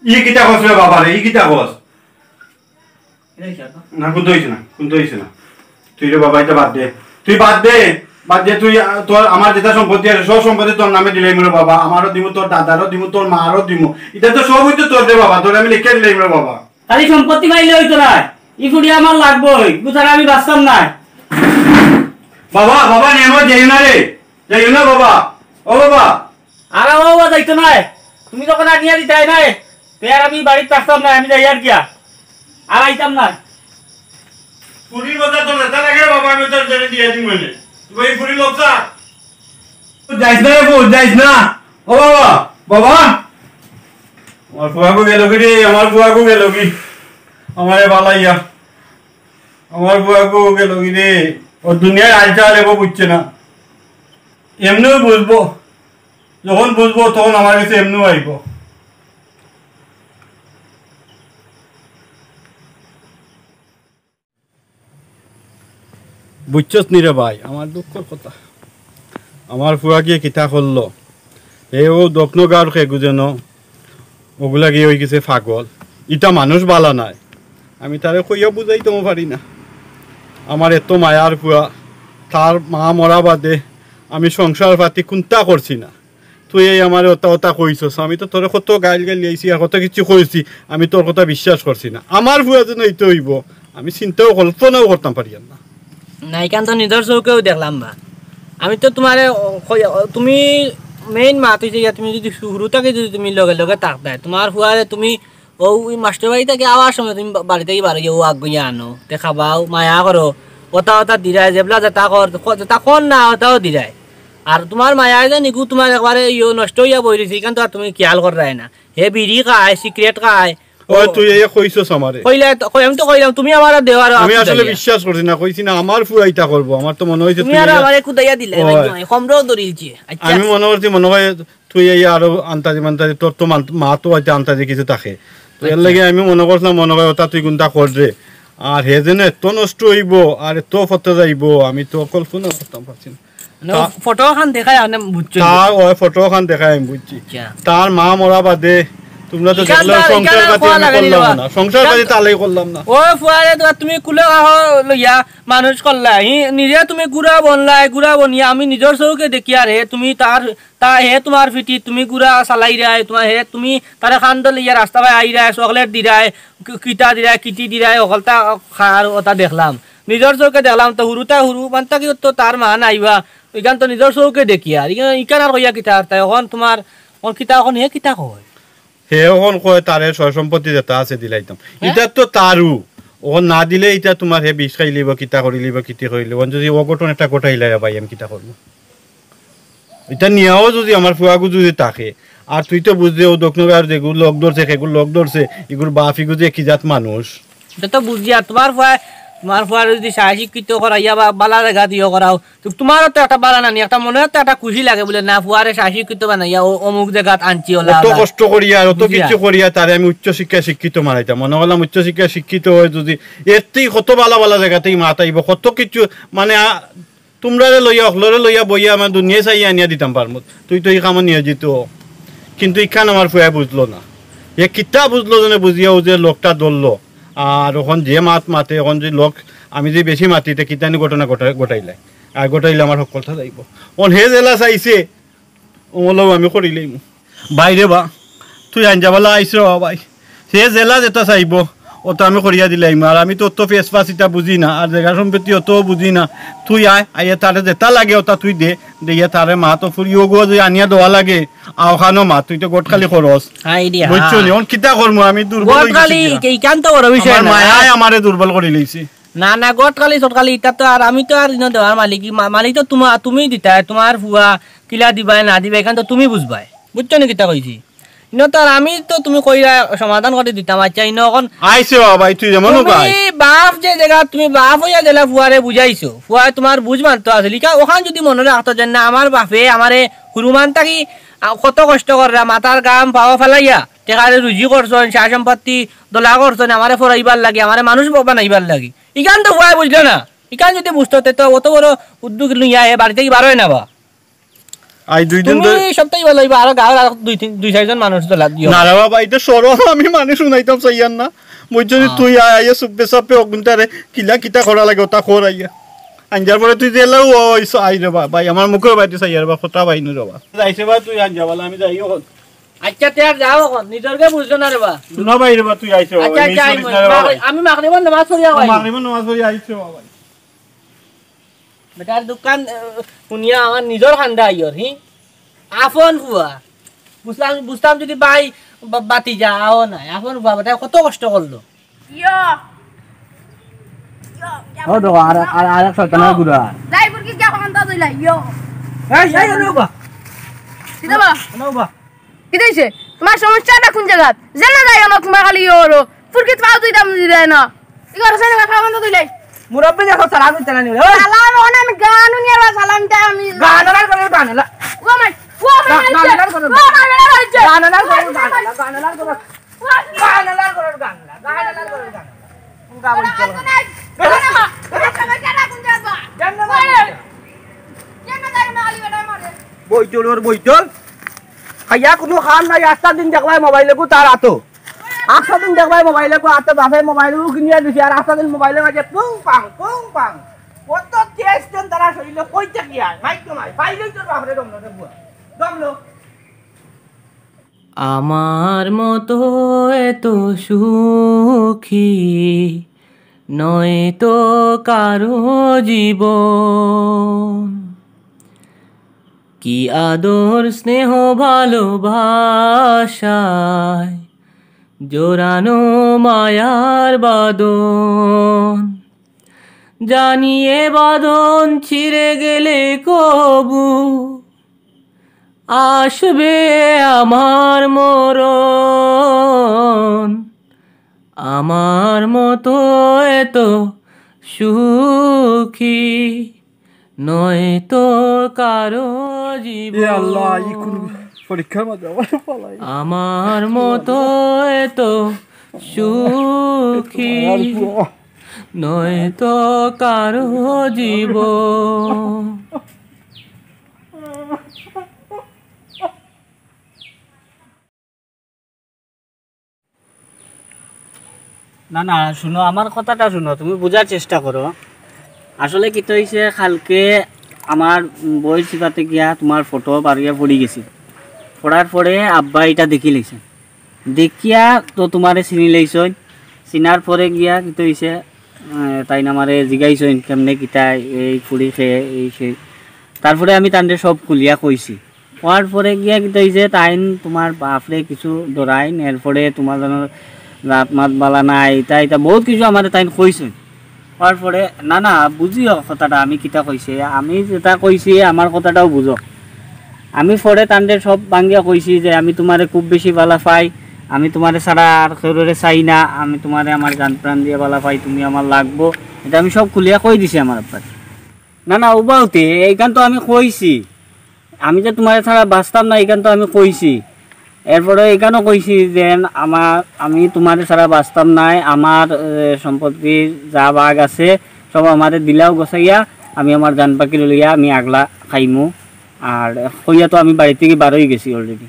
ই কিতা কস রে বাবা রে, ই কিতা কস? না, কুন্তা হইছে না, কুন্তা হইছে না। তুই রে বাবা, ইটা বাদ দে, তুই বাদ দে, বাদ দে। তুই, আহ, তোর, আমার যেটা সম্পত্তি আছে, সব সম্পত্তি তোর নামে দিলাইমু রে বাবা। আমারও দিমু, তোর দাদারও দিমু, তোর মারও দিমু। ইটা তো সব হইতো তোর রে বাবা, তোর আমি লিখিয়া দিলাইমু রে বাবা। খালি সম্পত্তি পাইলে হইতো না, ই ফুড়ি আমার লাগবো, ইগু ছাড়া আমি বাঁচতাম না। বাবা, বাবা, নিয়ামত যাইও না রে, যাইও না বাবা, ও বাবা। আর ও বাবা যাইতো নায়, তুমি যখন আনিয়া দিতায় নায়, তে আর আমি বাড়িত থাকতাম না, আমি যাই আর গিয়া, আর আইতাম না। ফুড়ির কথা তো নেতা লাগে বাবা, আমি তোর জন্য দিয়া দিমু এনে। তুই এই ফুড়ি লোক যা। যাইস না রে পুত, যাইস না। ও বাবা, বাবা। আমার ফুয়াগু গেল কি রে, আমার ফুয়াগু গেল কি? আমারে বালাইয়া। আমার ফুয়াগু গেল কি রে? ও দুনিয়ার আইজ আলেবো বুঝছে না। এমনেউ বুঝবো। যখন বুঝবো তখন আমার গেছে এমনেউ আইবো। বুঝছস নি রে ভাই, আমার দুঃখর কথা। আমার ফুয়াগিয়ে কিতা করলো? এ ও দফনগাঁওর কেগু যেন, ওগুলা গিয়া অইগেছে পাগল। ইটা মানুষ বালা নায়। আমি তারে কইয়া বুঝাইতেও পারি না। আমার এত মায়ার ফুয়া, তার মা মরা বাদে আমি সংসার পাতি কুন্তা করছি না। তুই এই আমারে অতা অতা কইছস, আমি তো তোরে কত গাইল গাইল আইছি আর কত কিছু কইছি, আমি তোর কথা বিশ্বাস করছি না। আমার ফুয়া যেন ইতা অইবো, আমি চিন্তাও কল্পনাও করতাম পারিয়ার না। না, ইখান তো নিজর চউখেউ দেখলাম বা। আমি তো তুমারে, ও, কই, ও, তুমি মেইন মাত অইছে গিয়া, তুমি যুদি হুরু থাকি যুদি তুমি লগে লগে থাকতায়, তুমার ফুয়ারে তুমি অউ মাস্টর বাড়ি থাকি আওয়ার সময় তুমি বা-, বাড়ি থাকি বার অইয়া অউ আগুইয়া আনো, তে খাবাও, মায়া করো, অতা অতা দিরায়, যেবলা যেতা কর, ক-, যেতা কর না, অতাও দিরায়। আর তুমার মায়ায় যে নিগু তুমার একবারে ইয়ো নষ্ট অইয়া বই রইছে, ইখান তো আর তুমি খিয়াল কররায় না। হে বিড়ি খায়, সিগারেট খায়। ওই, তুই এই কইছস আমারে। কইলে তো, কই, আমি তো কইলাম, তুমি আমার আর দেওয়ার আমি আসলে বিশ্বাস করছি না, কইছি না আমার ফুয়া ইতা করবো। আমার তো মনে অইছে তুমি তুই আর ইয়া আমারে কুদাইয়া দিলে, ওই। ভাই, কমরেও ধরিলছে। আচ্ছা। আমি মনে করছি, মনে হয় তুই এই আরো আন্তাজি মান্তাজি, তোর তো মান-, মা তো হয়তো আন্তাজি কিছু থাকে। তো এর আচ্ছা। লাগি আমি মনে করছিলাম, মনে হয় ওটা তুই কোনটা কররে। আর হে যেন এত নষ্ট অইবো, আর এত ফতে যাইবো, আমি তো কল্পনা করতাম পারছি না। মানে, ও তা-, ফটো খান দেখায়, মানে, বুঝছো? তার ওই ফটো খান দেখায়, আমি বুঝছি। আচ্ছা। তার মা মরা বাদে তোমরা তো ইখান দেখলাম তার, সংসার ইখান আর পাতি খোয়া আমি লাগানি করলাম দেওয়া। না, সংসার ইখান পাতি তালাই করলাম না। ও ফুয়ারে তো তুমি কুলে কাহো লইয়া মানুষ করলা, হি নিজে তুমি গুড়া বনলাই, গুড়া বনিয়া আমি নিজর চউখে দেখিয়ার হে, তুমি তার, তা হে তুমার ফিটি, তুমি গুড়া চালাইরায়, তুমার হে তুমি তারে কান্দো লইয়া রাস্তা বায় আইরায়, চকলেট দিরায়, কি-, কিতা দিরায়, কিটি দিরায়, হকলতা খার ওটা দেখলাম। নিজর চউখে দেখলাম তো, হুরুতা হুরু, মানতা কি তো তার মা নাইবা, ইখান তো নিজর চউখে দেখিয়ার, ইখান, ইখান আর কইয়া কিতা আর তাই, অখন তুমার, অখন কিতা, অখন হে কিতা কয়? হে অখন কয় তারে সয় সম্পত্তি যেটা আছে দিলাইতাম। হ্যাঁ? ইটা তো তারু। অখন না দিলে ইটা তুমার হে বিষ খাইলিবো, কিতা করিলিবো, কিতি করিলিবো। অখন যদি অঘটন একটা ঘটাইলায় রে ভাই, আমি কিতা করমু? ইটা নিয়াও যদি আমার ফুয়াগু যদি থাকে, আর তুই তো বুঝলে ও দক্ষিণ আর যেগু লগ ধরছে, সেগু লগ ধরছে, ইগুর বাপ ইগু যে কি জাত মানুষ। ইটা তো বুঝি, আর তুমার ফুয়া, তুমার ফুয়ারে যদি সাহসিক কিছু করাইয়া বা বালা জাগাত ইয়ে করাও, তো তুমারও তো একটা বালা নানি, একটা মনে তো একটা খুশি লাগে বুলে, না, ফুয়ারে সাহসিক কিছু বানাইয়া ও অমুক জাগাত আনছি, ওলা অত ওলা। কষ্ট করিয়া, অত বুঝিয়া। কিছু করিয়া তারে আমি উচ্চ শিক্ষায় শিক্ষিত বানাইতাম। মনে করলাম উচ্চ শিক্ষায় শিক্ষিত হয় যদি, এর থেকে কত বালা বালা জাগাতেই মাত আইবো, কত কিছু, মানে, আ, তুমরারে লইয়া, অকলরে লইয়া বইয়া আমার দুনিয়ায় চাইয়া আনিয়া দিতাম পারমু। তুই তো ই কামো নিয়োজিত। কিন্তু ইখান আমার ফুয়ায় বুঝলো না। এ কিতা বুঝলো জানে, বুঝিয়া ও যে লোকটা ধরলো। আর অখন যে মাত মাতে, অখন যে লোক, আমি যে বেশি মাতি, তে কিতানি ঘটনা ঘটা-, ঘটাইলাই। আর ঘটাইলে আমার হকলতা যাইবো। অন হে জেলা চাইছে, অমলাও আমি করিলাইমু। ভাই রে বা, তুই আঞ্জাবালা আইস রে বা ভাই। হে জেলা যেটা চাইবো, ওটা আমি করিয়া দিলাইমু। আর আমি তো অত ফেস ফাস ইটা বুঝি না, আর জাগা সম্পত্তি অত বুঝি না। তুই আয়, আইয়া তারে যেটা লাগে ওটা তুই দে, দিয়া তারে মা তো ফুরি ওগো যে আনিয়া দেওয়া লাগে, আওখানো মা, তুই তো গটকালি খরচ। হায় রে, বুঝছো নি? হায়। অন কিতা করমু, আমি দুর্বল অই গেছি গিয়া। ইখান তো বড় বিষয় আমার না। মায়ায় আমারে দুর্বল করিলাইছে। না, না, গটকালি সটকালি, ইটা তো আর আমি তো আর ইনো দেওয়ার মালিক, মা-, মালিক তো তুমা-, তুমি দিতায়, তুমার ফুয়া কিলা দিবায় না দিবায়, ইখান তো তুমি বুঝবায়। বুঝছো নি কিতা কইছি? ইনো তো আর আমি তো তুমি কইরা সমাধান করি দিতাম, আচ্ছা, ইনো অখন আইছে বাবা, তুই যেমন তুমি বাপ যে জাগা, তুমি বাপ অইয়া দিলা ফুয়ারে বুঝাইছো, ফুয়ায় তুমার বুঝ মানতো আছিল, ইখান অখান যদি মনো রাখতো যে না, আমার বাপে আমারে হুরুমান থাকি, আ, কত কষ্ট কররা, মাথার ঘাম পাও ফালাইয়া, টেকারে রুজি করছইন, সয় সম্পত্তি দলা করছইন, আমারে ফরাইবার লাগি, আমারে মানুষ ব-, বানাইবার লাগি। ইখান তো ফুয়ায় বুঝলো না। ইখান যদি বুঝতো, তে তো অত বড় উদ্যোগ লইয়া হে বাড়ি থাকি বার অয় না বা। আই দুই দিন তুমি ধরে সপ্তাহে ভালো অইবা, আরো গাঁওর আরো দুই তিন, দুই চাইরজন মানুষ তো লাগ দিও। না রে বাবা, ইটা শরম, আমি মানুষ হুনাইতাম চাইয়ার না। বুঝছো নি, হ্যাঁ। তুই আয়, আইয়া চুপে চাপে অগুনতারে কিলা কিতা করা লাগে, ওটা কর আইয়া। আঞ্জার পরে তুই দিলাও ওই স-, আই রে বা-, ভাই, আমার মুখের বাইরে চাইয়ার বা, কথা বাইনু রে বা। যাইছে বা তুই আঞ্জা বালা, আমি যাই অখন। আচ্ছা, তে আর যাও অখন, নিজরকে বুঝছো না রে বা। না ভাই রে বা, তুই আইছে বাবা, আচ্ছা, এই আচ্ছা, করিস না রে বাবা। আমি মাগরিবর নামাজ পড়িয়া আইছি। মাগরিবর নামাজ পড়িয়া আইছে বাবা। বেটার দোকান, আহ, শুনিয়া আমার নিজর কান্দা আইয়র, হি? আপন ফুয়া। বুঝলাম, বুঝতাম যদি ভাই বা-, বাতি যাও নাই। আপন ফুয়া, বেটায় কত কষ্ট করলো। ইয়ো। ইয়ো, ইয়ো। ও দেখো, আর, আর, আর এক শয়তানের গুড়া। যাই, বুরকিস গিয়া কখন তো দিলা, ইয়ো। এই, এই, এই, বাবা। কিতা বা? কিতা অইছে? তুমার সমস্যাটা কুন জাগাত? যেনো যাই অনো তুমার খালি ইয়ে অইলো। ফুরকিত পাও তুই দাম দিলে না। ইগো রসে না খাওয়া বন্ধ দিলে। মুরব্বি দেখো, সালাম দিতে না নিলে। ওই! সালাম, ওখানে আমি গান শুনিয়ে আর সালাম দিতে আমি। গান আর করে, গান আর। ও মাই, ও মাই, গা-, গান আর করে। ও মাই, বেটা হইছে। গান আর করে, গান আর, গান আর করে। ও মাই। গান আর করে, গান আর, গান আর করে, গান আর। কোন গান বলছে? গান আর। গান আর। গান আর। গান আর। গান আর। বইটল ওর বইটল। খাইয়া কুনু কাম নাই, আস্তা দিন দেখবায় মোবাইলগু তার আতো। আস্তা দিন দেখবায় মোবাইলগু আতো, বাপে মোবাইলগু কিনিয়া দিছে, আর আস্তা দিন মোবাইলর মাঝে পুং পাং, পুং পাং। কত টেস্ট দেন তারা শরীরে, কইতে কি আর? মাইক তো মাই, পাইলেই তোর বাপরে দম লো, দম লো। আমার মতো এত সুখী নয় তো কারো জীবন। কি আদর, স্নেহ, ভালোবাসায় জোড়ানো মায়ার বাঁধন। জানিয়ে বাঁধন ছিঁড়ে গেলে কবু আসবে আমার মরণ। আমার মতো এত সুখী নয় তো কারো জীবন। এ আল্লাহ, ই কোন পরীক্ষার মাঝে আমার পালাই। আমার মতো এত সুখী আর পুয়া। নয় তো কারো জীবন। না, না, শুনো, আমার কথাটা শুনো, তুমি বুঝার চেষ্টা করো। আসলে কিতা অইছে, কালকে আমার বইর চিপাতে গিয়া তুমার ফটো বারইয়া পড়ি গেছিল। পড়ার পরে আব্বা ইটা দেখিলাইছে, দেখিয়া তো তুমারে চিনিলাইছইন। চিনার পরে গিয়া কিতা অইছে, আহ, তাইন আমারে জিগাইছইন, "কেমনে কিতা, এই ফুড়ি কে, এই সেই।" তারপরে আমি তানরে সব খুলিয়া কইছি। কওয়ার পরে গিয়া কিতা অইছে, তাইন তুমার বাপরে কিছু ডরাইন, এরপরে তুমার জানো জাত মাত বালা নাই, ইতা ইতা বউত কিছু আমারে তাইন কইছইন। কওয়ার পরে, না, না, বুঝিও কথাটা আমি কিতা কইছি, আমি যেটা কইছি আমার কথাটাও বুঝো। আমি পরে তানরে সব ভাঙ্গিয়া কইছি যে আমি তুমারে খুব বেশি বালা পাই, আমি তুমারে ছাড়া আর কেউরে চাই না, আমি তুমারে আমার জান প্রাণ দিয়া বালা পাই, তুমি আমার লাগবো, ইটা আমি সব খুলিয়া কই দিছি আমার আব্বারে। না, না, উবাউতে, এইখান তো আমি কইছি, আমি যে তুমারে ছাড়া বাঁচতাম না, এইখান তো আমি কইছি। এরপরে এইখানও কইছি যে আমার, আমি তুমারে ছাড়া বাঁচতাম নায়, আমার, এ, সম্পত্তির যা ভাগ আছে, সব আমারে দিলাও গছাইয়া, আমি আমার জান বাকি লইয়া আমি আগলা খাইমু। আর কইয়া তো আমি বাড়ি থাকি বারই গেছি already।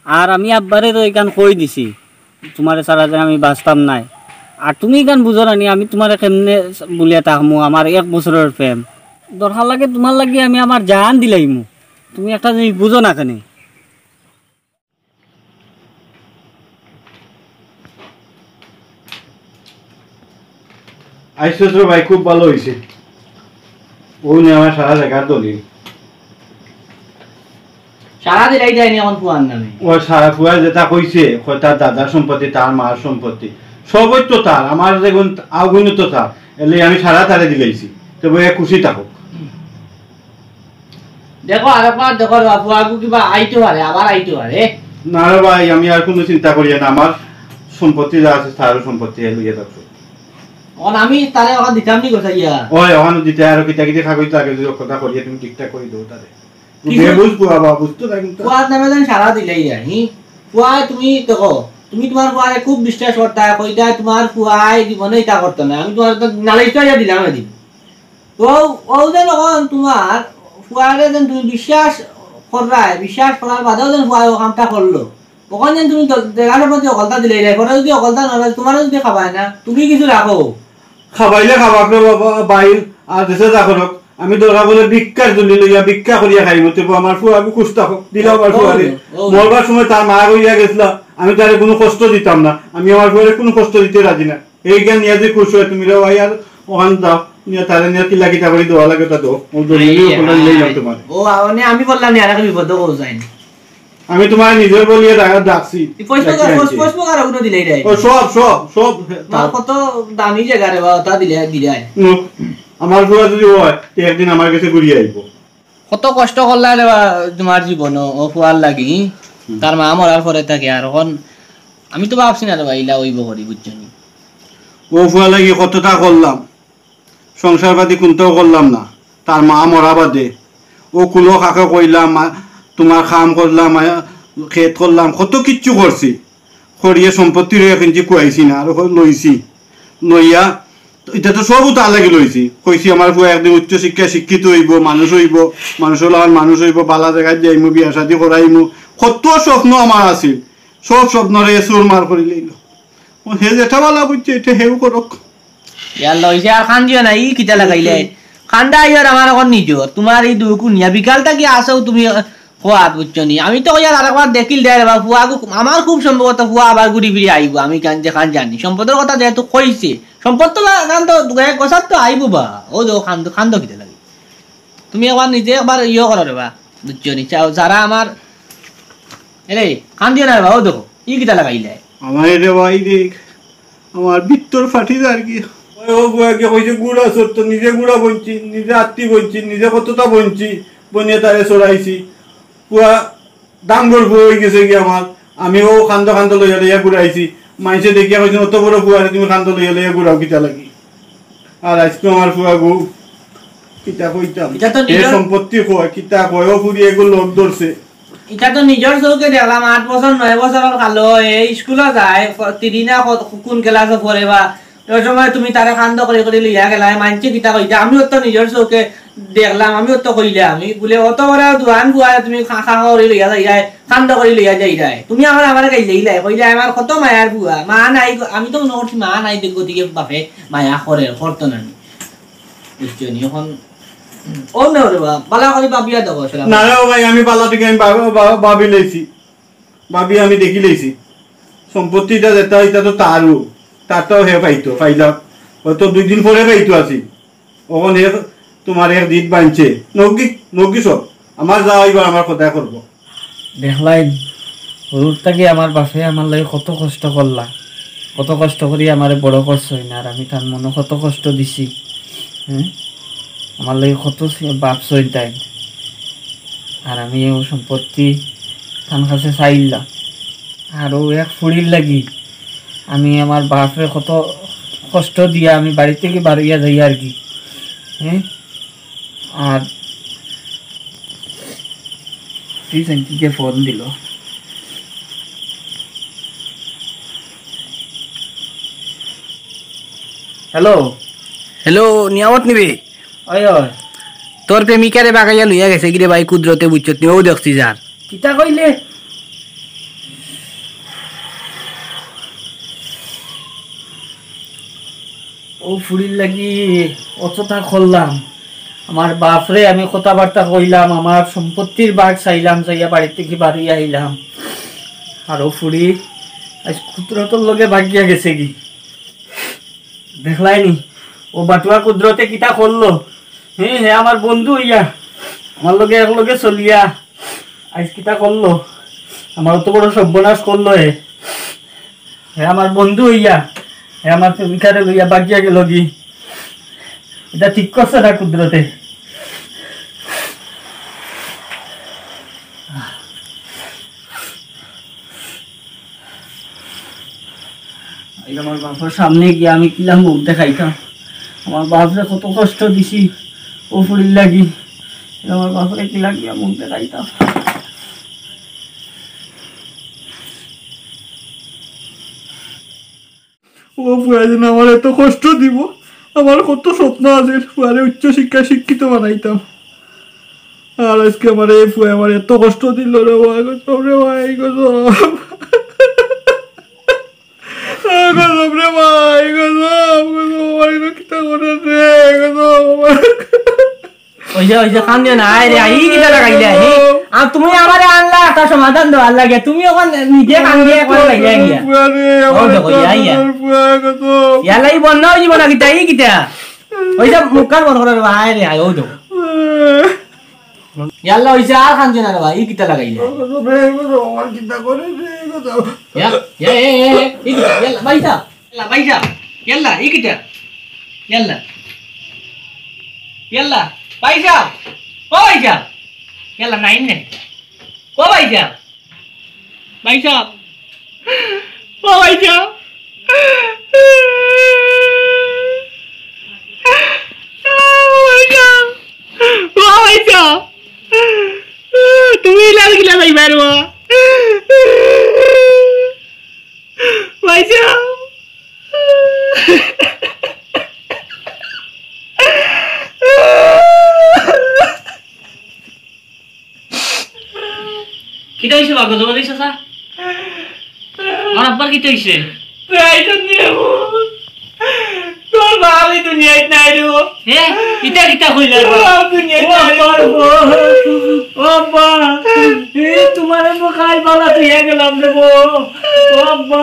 আর আমি আব্বারে তো এইখান কই দিছি, তুমারে ছাড়া যে আমি বাঁচতাম নায়। আর তুমি ইখান বুঝো না নি, আমি তুমারে কেমনে বুলিয়া থাকমু, আমার এক বছরর প্রেম। দরকার লাগে তুমার লাগি আমি আমার জান দিলাইমু। তুমি একটা জিনিস বুঝো না কেনে? আইসো তো ভাই, খুব ভালা অইছে। অউ নি আমার সারা জাগার দলিল। সারা দিলাই যায়নি অখন ফুয়ার নামে। ও সারা ফুয়ায় যেটা কইছে, কয় তার দাদার সম্পত্তি, তার মার সম্পত্তি, সবই তো তার। আমার যেগুন আগুনও তো তার, এলে আমি সারা তারে দিলাইছি। তবে এ খুশি থাকুক। দেখো, আরেকবার দেখো রে বাপু, আগু কিবা আইতো পারে, আবার আইতো পারে। না রে ভাই, আমি আর কুনু চিন্তা করিয়ার না। আমার সম্পত্তি যা আছে, তারও সম্পত্তি হে লইয়া যাউক। অখন আমি তারে অখান দিতাম নি গছাইয়া? ওই, অখান দিতে আরো কিতা কিতা কাগজ লাগে, যদি কথা করিয়া তুমি ঠিকঠাক করি দেও তারে। কিছু বেবুঝ ফুয়া বা, বুঝতো না কিন্তু। ফুয়ার নামে যেন সারা দিলাই যায়, হি? ফুয়ায় তুমি দেখো, তুমি তুমার ফুয়ারে খুব বিশ্বাস করতায়, কইতায় তুমার ফুয়ায় জীবনে ইতা করতো না। আমি তুমার তো নালিশ তো ইয়া দিলাম এদিন। ও, ও যেন অখন তুমার ফুয়ারে যেন তুমি বিশ্বাস কররায়, বিশ্বাস করার বাদেও যেন ফুয়ায় ও কামটা করলো। অখন যেন তুমি দ-, দেখার মধ্যে অকলতা দিলে, এরপরে যদি অকলতা না হয়, তুমারও যদি খাবায় না, তুমি কিছু রাখো। খাবাইলে খাবাক রে বাবা, বাইল, আর দেশে যা করুক, আমি দরকার পড়লে ভিক্ষার জুলি লইয়া ভিক্ষা করিয়া খাইমু, তবু আমার ফুয়া আমি খুশ থাকো, দিলাও আমার ফুয়ারে। ও, ও। মরবার সময় তার মা কইয়া গেছিলা, আমি তারে কুনু কষ্ট দিতাম না, আমি আমার ফুয়ারে কুনু কষ্ট দিতে রাজি না। এই জ্ঞান নিয়া যে খুশ হয় তুমি রে ভাই, আর অখান দাও, নিয়া তারে নিয়া কিলা কিতা করি দেওয়া লাগে তা দেও, ও দলিল আইয়া, ওখানে নিয়ে যাও আইয়া। তুমার। ও, আ-, মানে আমি বললাম নি, আর এক বিপদ ও যায়নি। আমি তুমারে নিজর বলিয়া ডাক-, ডাকছি। এই ফয়েজ ডাকিয়া বকার, ফয়েজ, আনছি। ফয়েজ বকার ওগুলো দিলেই দেয়। ও, সব, সব, সব। তোমার কত দামি জাগা রে বা, ওটা দিলে, দিলে। নো, আমার ফুয়া যদি হয়, তে একদিন আমার গেছে ঘুরিয়া আইবো। কত কষ্ট করলা রে বা, তুমার জীবন, ও, ও ফুয়ার লাগি। হুম। তার মা মরার পরে থাকি, আর অখন আমি তো ভাবছি না রে বা, ইলা অইবো করি, বুঝছো নি? ও ফুয়ার লাগি কতটা করলাম। সংসার পাতি কুন্তাও করলাম না, তার মা মরা বাদে। ও কুলো কাকে কইলাম, মা, তুমার কাম করলাম, মা, খেত করলাম, কত কিচ্ছু করছি। করিয়া সম্পত্তির এক ইঞ্চি কুয়াইছি না, আর হ-, লইছি। লইয়া, ইটা তো সবও তার লাগি লইছি। কইছি, আমার ফুয়া একদিন উচ্চ শিক্ষায় শিক্ষিত অইবো, মানুষ অইবো, মানুষর লাখান মানুষ অইবো, বালা জাগাত যাইমু, বিয়া শাদি করাইমু। কত স্বপ্ন আমার আছিল, সব স্বপ্নরে চুরমার করি লইল। ও হে যেটা বালা বুঝছে, এটা হেউ করুক। ইয়াল্লা, অইছে, আর কান্দিও না, ই কিতা লাগাইলে? কান্দা আইয়ার আমার অখন নিজর। তুমার ই দুখ হুনিয়া বিকাল থাকি আছো তুমি, আহ, খোয়াত, বুঝছো নি? আমি তো কইয়ার আরেকবার দেখিল দে রে বা, ফুয়া গু-, আমার খুব সম্ভবত ফুয়া আবার ঘুরি ফিরি আইবো, আমি কান-, যেখান জানি। সম্পদর কথা যেহেতু কইছে, সম্পদ তো লা-, কান তো, গোসাত তো আইবো বা। ও দেখো, কান্দো, কান্দো কিতা লাগি? তুমি একবার নিজে একবার ইয়ে করো রে বা, বুঝছো নি? চা-, যারা আমার, এরে, কান্দিও না রে বা, ও দেখো, ই কিতা লাগাইলে? আমার রে ভাই রে, আমার ভিতর ফাটি যার কি। ওই ও ফুয়ায় কইছে, গুড়া চড়তো, নিজে গুড়া বনছি, নিজে আত্তি বনছি, নিজে কতটা বনছি, বনিয়া তারে চড়াইছি। ফুয়া দামগর ফুয়া অইগেছে গি আমার। আমি অউ কান্দো কান্দো লইয়া লইয়া ঘুরাইছি। মাইনষে দেখিয়া কইছইন, "অত বড় ফুয়ারে তুমি কান্দো লইয়া লইয়া ঘুরাও কিতা লাগি?" আর আইজকু আমার ফুয়া গো, কিতা কইতাম? ইটা তো এ নিজর সম্পত্তি কয়, কিতা কয়, ও ফুড়ি এগু লগ ধরছে। ইটা তো নিজর চউখে দেখলাম, আট বছর, নয় বছরর কালো, এ স্কুলো যায়, ক-, তিরি না ক-, কুন ক্লাসো পড়ে বা, ওই সময় তুমি তারে কান্দো করি করি লইয়া গেলায়, মাইনষে কিতা কইতা? আমিও তো নিজর চউখে দেখলাম, আমিও তো কইলাম, ই বুলে অত বড় জোয়ান ফুয়ারে তুমি খা-, খা করি লইয়া যাইরায়, কান্দো করি লইয়া যাইরায়। তুমি আমার, আমার গাইল্লাইলায়, কইলায় আমার কত মায়ার ফুয়া, মা নাই গো, আমি তো মনো করছি মা নাই, দেখ গতিকে বাপে মায়া করে, করতো না নি। বুঝছো নি? অখন ও না রে বা, বালা করি ভাবিয়া দেখো, শালা। না রে ও ভাই, আমি বালা থাকি আমি ভাব-, ভাব-, ভাবি লইছি। ভাবি আমি দেখি লইছি। সম্পত্তিটা যেটা, ইটা তো তারও। তারটাও হে পাইতো, পাইলা। হয়তো দুই দিন পরে পাইতো আছি। অখন হে তুমার এক জিদ বানছে। নৌকি, নৌকি সব। আমার যা অইবার আমার কথায় করবো। দেখলাইন, হুরুর থাকি আমার বাপে আমার লাগি কত কষ্ট করলা, কত কষ্ট করি আমারে বড় করছইন, আর আমি তান মনো কত কষ্ট দিছি, হ্যাঁ, আমার লাগি কত সে-, ভাবছইন তাইন, আর আমি অউ সম্পত্তি তান কাছে চাইলাম, আর অউ এক ফুড়ির লাগি আমি আমার বাপরে কত কষ্ট দিয়া আমি বাড়ি থাকি বারইয়া যাই আর কি, হ্যাঁ। আর তুই জানতি যে ফোন দিল। হ্যালো। হ্যালো, নিয়ামত নিবে? ওই, ওই। তোর প্রেমিকারে বাগাইয়া লইয়া গেছে গিরে ভাই, কুদরতে বুঝছত নি, অউ দেখছি যার। কিতা কইলে? অউ ফুড়ির লাগি অতটা করলাম। আমার বাপরে আমি কথাবার্তা কইলাম, আমার সম্পত্তির ভাগ চাইলাম, চাইয়া বাড়ি থাকি বারইয়া আইলাম। আর অউ ফুড়ি আইজ কুদরতর লগে ভাগিয়া গেছে গি। দেখলায়নি? অউ বাটুয়া কুদরতে কিতা করলো? হে, হে আমার বন্ধু অইয়া, আমার লগে একলগে চলিয়া, আইজ কিতা করলো? আমার অত বড় সর্বনাশ করলো হে। হে আমার বন্ধু অইয়া, হে আমার প্রেমিকারে লইয়া বাগিয়া গেলো গি। ইটা ঠিক করছে না কুদরতে। আইজ আমার বাপর সামনে গিয়া আমি কিলা মুখ দেখাইতাম? আমার বাপরে কত কষ্ট দিছি অউ ফুড়ির লাগি। আইজ আমার বাপরে কিলা গিয়া মুখ দেখাইতাম? অউ ফুয়ায় যেন আমার এত কষ্ট দিবো। আমার কত স্বপ্ন আছিল, ফুয়ারে উচ্চ শিক্ষায় শিক্ষিত বানাইতাম। আর আইজকে আমার এই ফুয়ায় আমার এত কষ্ট দিলো রে ভাই, গজব রে ভাই, গজব। গজব রে ভাই, গজব, গজব, আমার ইনো কিতা করে রে, গজব আমার। অইছে, অইছে, কান্দিও না, আয় রে, আয়, ই কিতা লাগাইলে, আয়? আর তুমি আমারে আনলা একটা সমাধান দেওয়ার লাগি, তুমি অখন নিজে কান্দিয়া একবারে লাগাইলে গিয়া। ফুয়া রে, আমার অউ দেখো, ইয়া, ইয়া। ফুয়া, গজব। ইয়াল্লা, ই বন্ধ অইযিবো না কিতা, ই কিতা? অইছে, মুখখান বন্ধ করো রে ভাই, আয় রে, আয়, অউ দেখো। ইয়াল্লা, অইছে, আর কান্দিও না রে ভাই, ই কিতা লাগাইলে? গজব রে, গজব, আমার কিতা করে রে, গজব। ইয়া, ইয়া, এ, এ, এ, ই কিতা? ইয়াল্লা, ভাইসাব। ইয়াল্লা, ভাইসাব। ইয়াল্লা, ই কিতা? ইয়াল্লা। ইয়াল্লা, ভাইসাব। ও ভাইসাব। ইয়াল্লা, নাই নে। ও ভাইসাব। ভাইসাব। ও ভাইসাব। ও ভাইসাব। ও ভাইসাব। তুমি ইলা কিলা যাইবার বা? ভাইসাব। কিতা অইছে বা গজব আলী চাচা? আমার আব্বার কিতা অইছে? তোর বাপ ই দুনিয়াত নাই রে। হে? ইতা কিতা কইলা? তোর বাপ দুনিয়াত নাই রে। ও আব্বা, ও আব্বা, এ, তুমারে তো খাই বালা থইয়া গেলাম রে বা। ও আব্বা,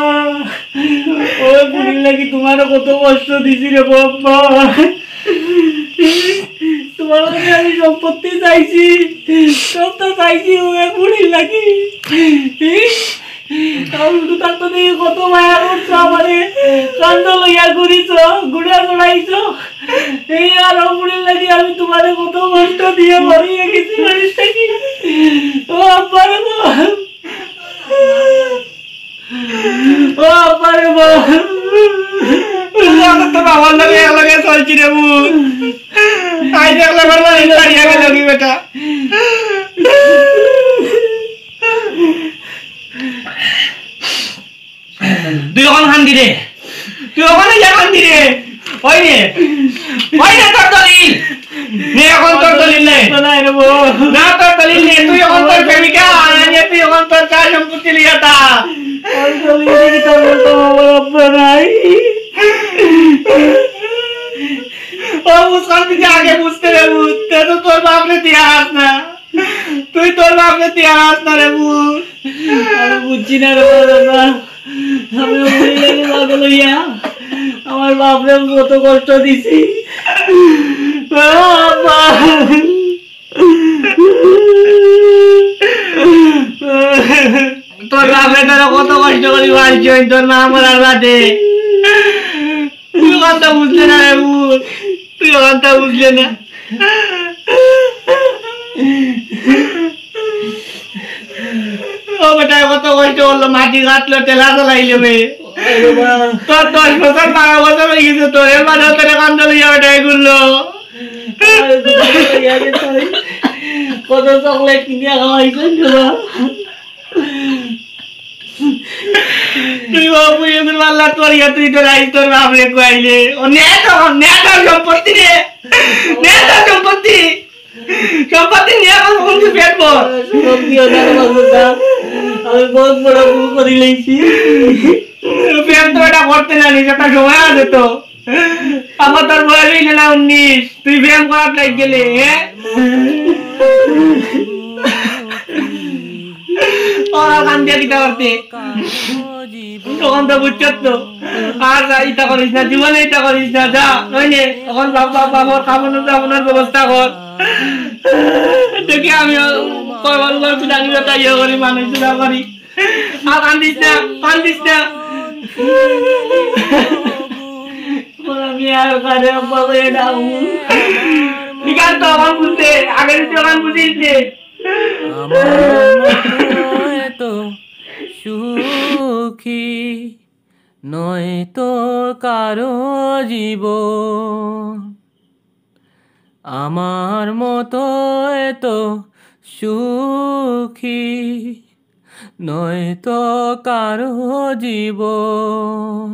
অউ ফুড়ির লাগি তুমারে কত কষ্ট দিছি রে বা আব্বা। তুমার লাগি আমি সম্পত্তি চাইছি, সবতা চাইছি অউ ফুড়ির লাগি। আমি তো থাকতে দেখি কত মায়া করছো আমারে, কান্দো লইয়া ঘুরিছো, ঘুরা ঘুরাইছো। এই আর অপরের লাগি আমি তোমারে কত কষ্ট দিয়ে বাড়িয়ে গেছি মানুষটা কি। ও আব্বা রে বাবা। ও আব্বা রে বাবা। আমি তো বাবার লগে একলগে চলছি রে বুঝ। আই দেখলে বেটা ছাড়িয়া গেল কি বেটা। তুই অখন কান্দি রে, তুই অখন ইয়া কান্দি রে। ওই নে, ওই নে তোর দলিল। নে অখন তোর দলিল নে। না রে বউ। না তোর দলিল নে, তুই অখন তোর প্রেমিকা, আর নে তুই অখন তোর চা সম্পত্তি লিয়া তা। তোর দলিল দেখি তোর মতো আমার আব্বা নাই। ও মুসকান, তুই আগে বুঝতে রে বুঝতে তো তোর বাপরে দিয়া আস না। তুই তোর বাপরে দিয়া আস না রে বুঝ। আমি বুঝছি না রে বাবা। আমি বুঝি না রে বাবা লইয়া। আমার বাপরে আমি কত কষ্ট দিছি। বাবা। তোর বাপে তোর কত কষ্ট করি মারছইন, তোর মা মরার বাদে। তুই কথা বুঝলে না রে বুঝ, তুই কথা বুঝলে না। ও বেটা, কত কষ্ট করলো, মাটি কাটলো, ঠেলা চালাইলো বে। তোর দশ বছর, বারো বছর হয়ে গেছে, তোর এর মাঝে তোর কান্দা লইয়া বেটায় ঘুরলো। কত চকলেট কিনিয়া খাওয়াইছেন তোরা। তুই বাবু এমন মাল্লা তোর ইয়া, তুই তোর আইস তোর বাপরে কইলে। ও নে তো, নে তোর সম্পত্তি রে। নে তোর সম্পত্তি। সম্পত্তি নিয়ে এখন কোন পেট ভর। সত্যি কথা বলছো স্যার, আমি বহুত বড় ভুল করি লইছি। প্রেম তো এটা করতে না, নিজে একটা সময় আছে তো। আমার তোর বয়স হইলে না উনিশ, তুই প্রেম করার লাগ গেলে, হ্যাঁ? ওরা কান দিয়ে কিতা করতে? তখন তো বুঝছত তো। আর যা, ইতা করিস না, জীবনে ইতা করিস না, যা। ওই নে, তখন বাপ, বাপ, বাপ, ওর খাবানোর দাবানোর ব্যবস্থা কর। দেখি আমিও কয়বার লোক জানি না, তাই ইয়ে করি, মানুষ না করি। আর কান্দিস না, কান্দিস না। ওরা আমি আর কারে বাবা এটা। ঠিক আছে, তো আমার বুঝতে, আগে যদি আমার বুঝিস নে। আমার মতো এত সুখী নয় তো কারো জীবন। আমার মতো এত সুখী নয় তো কারো জীবন।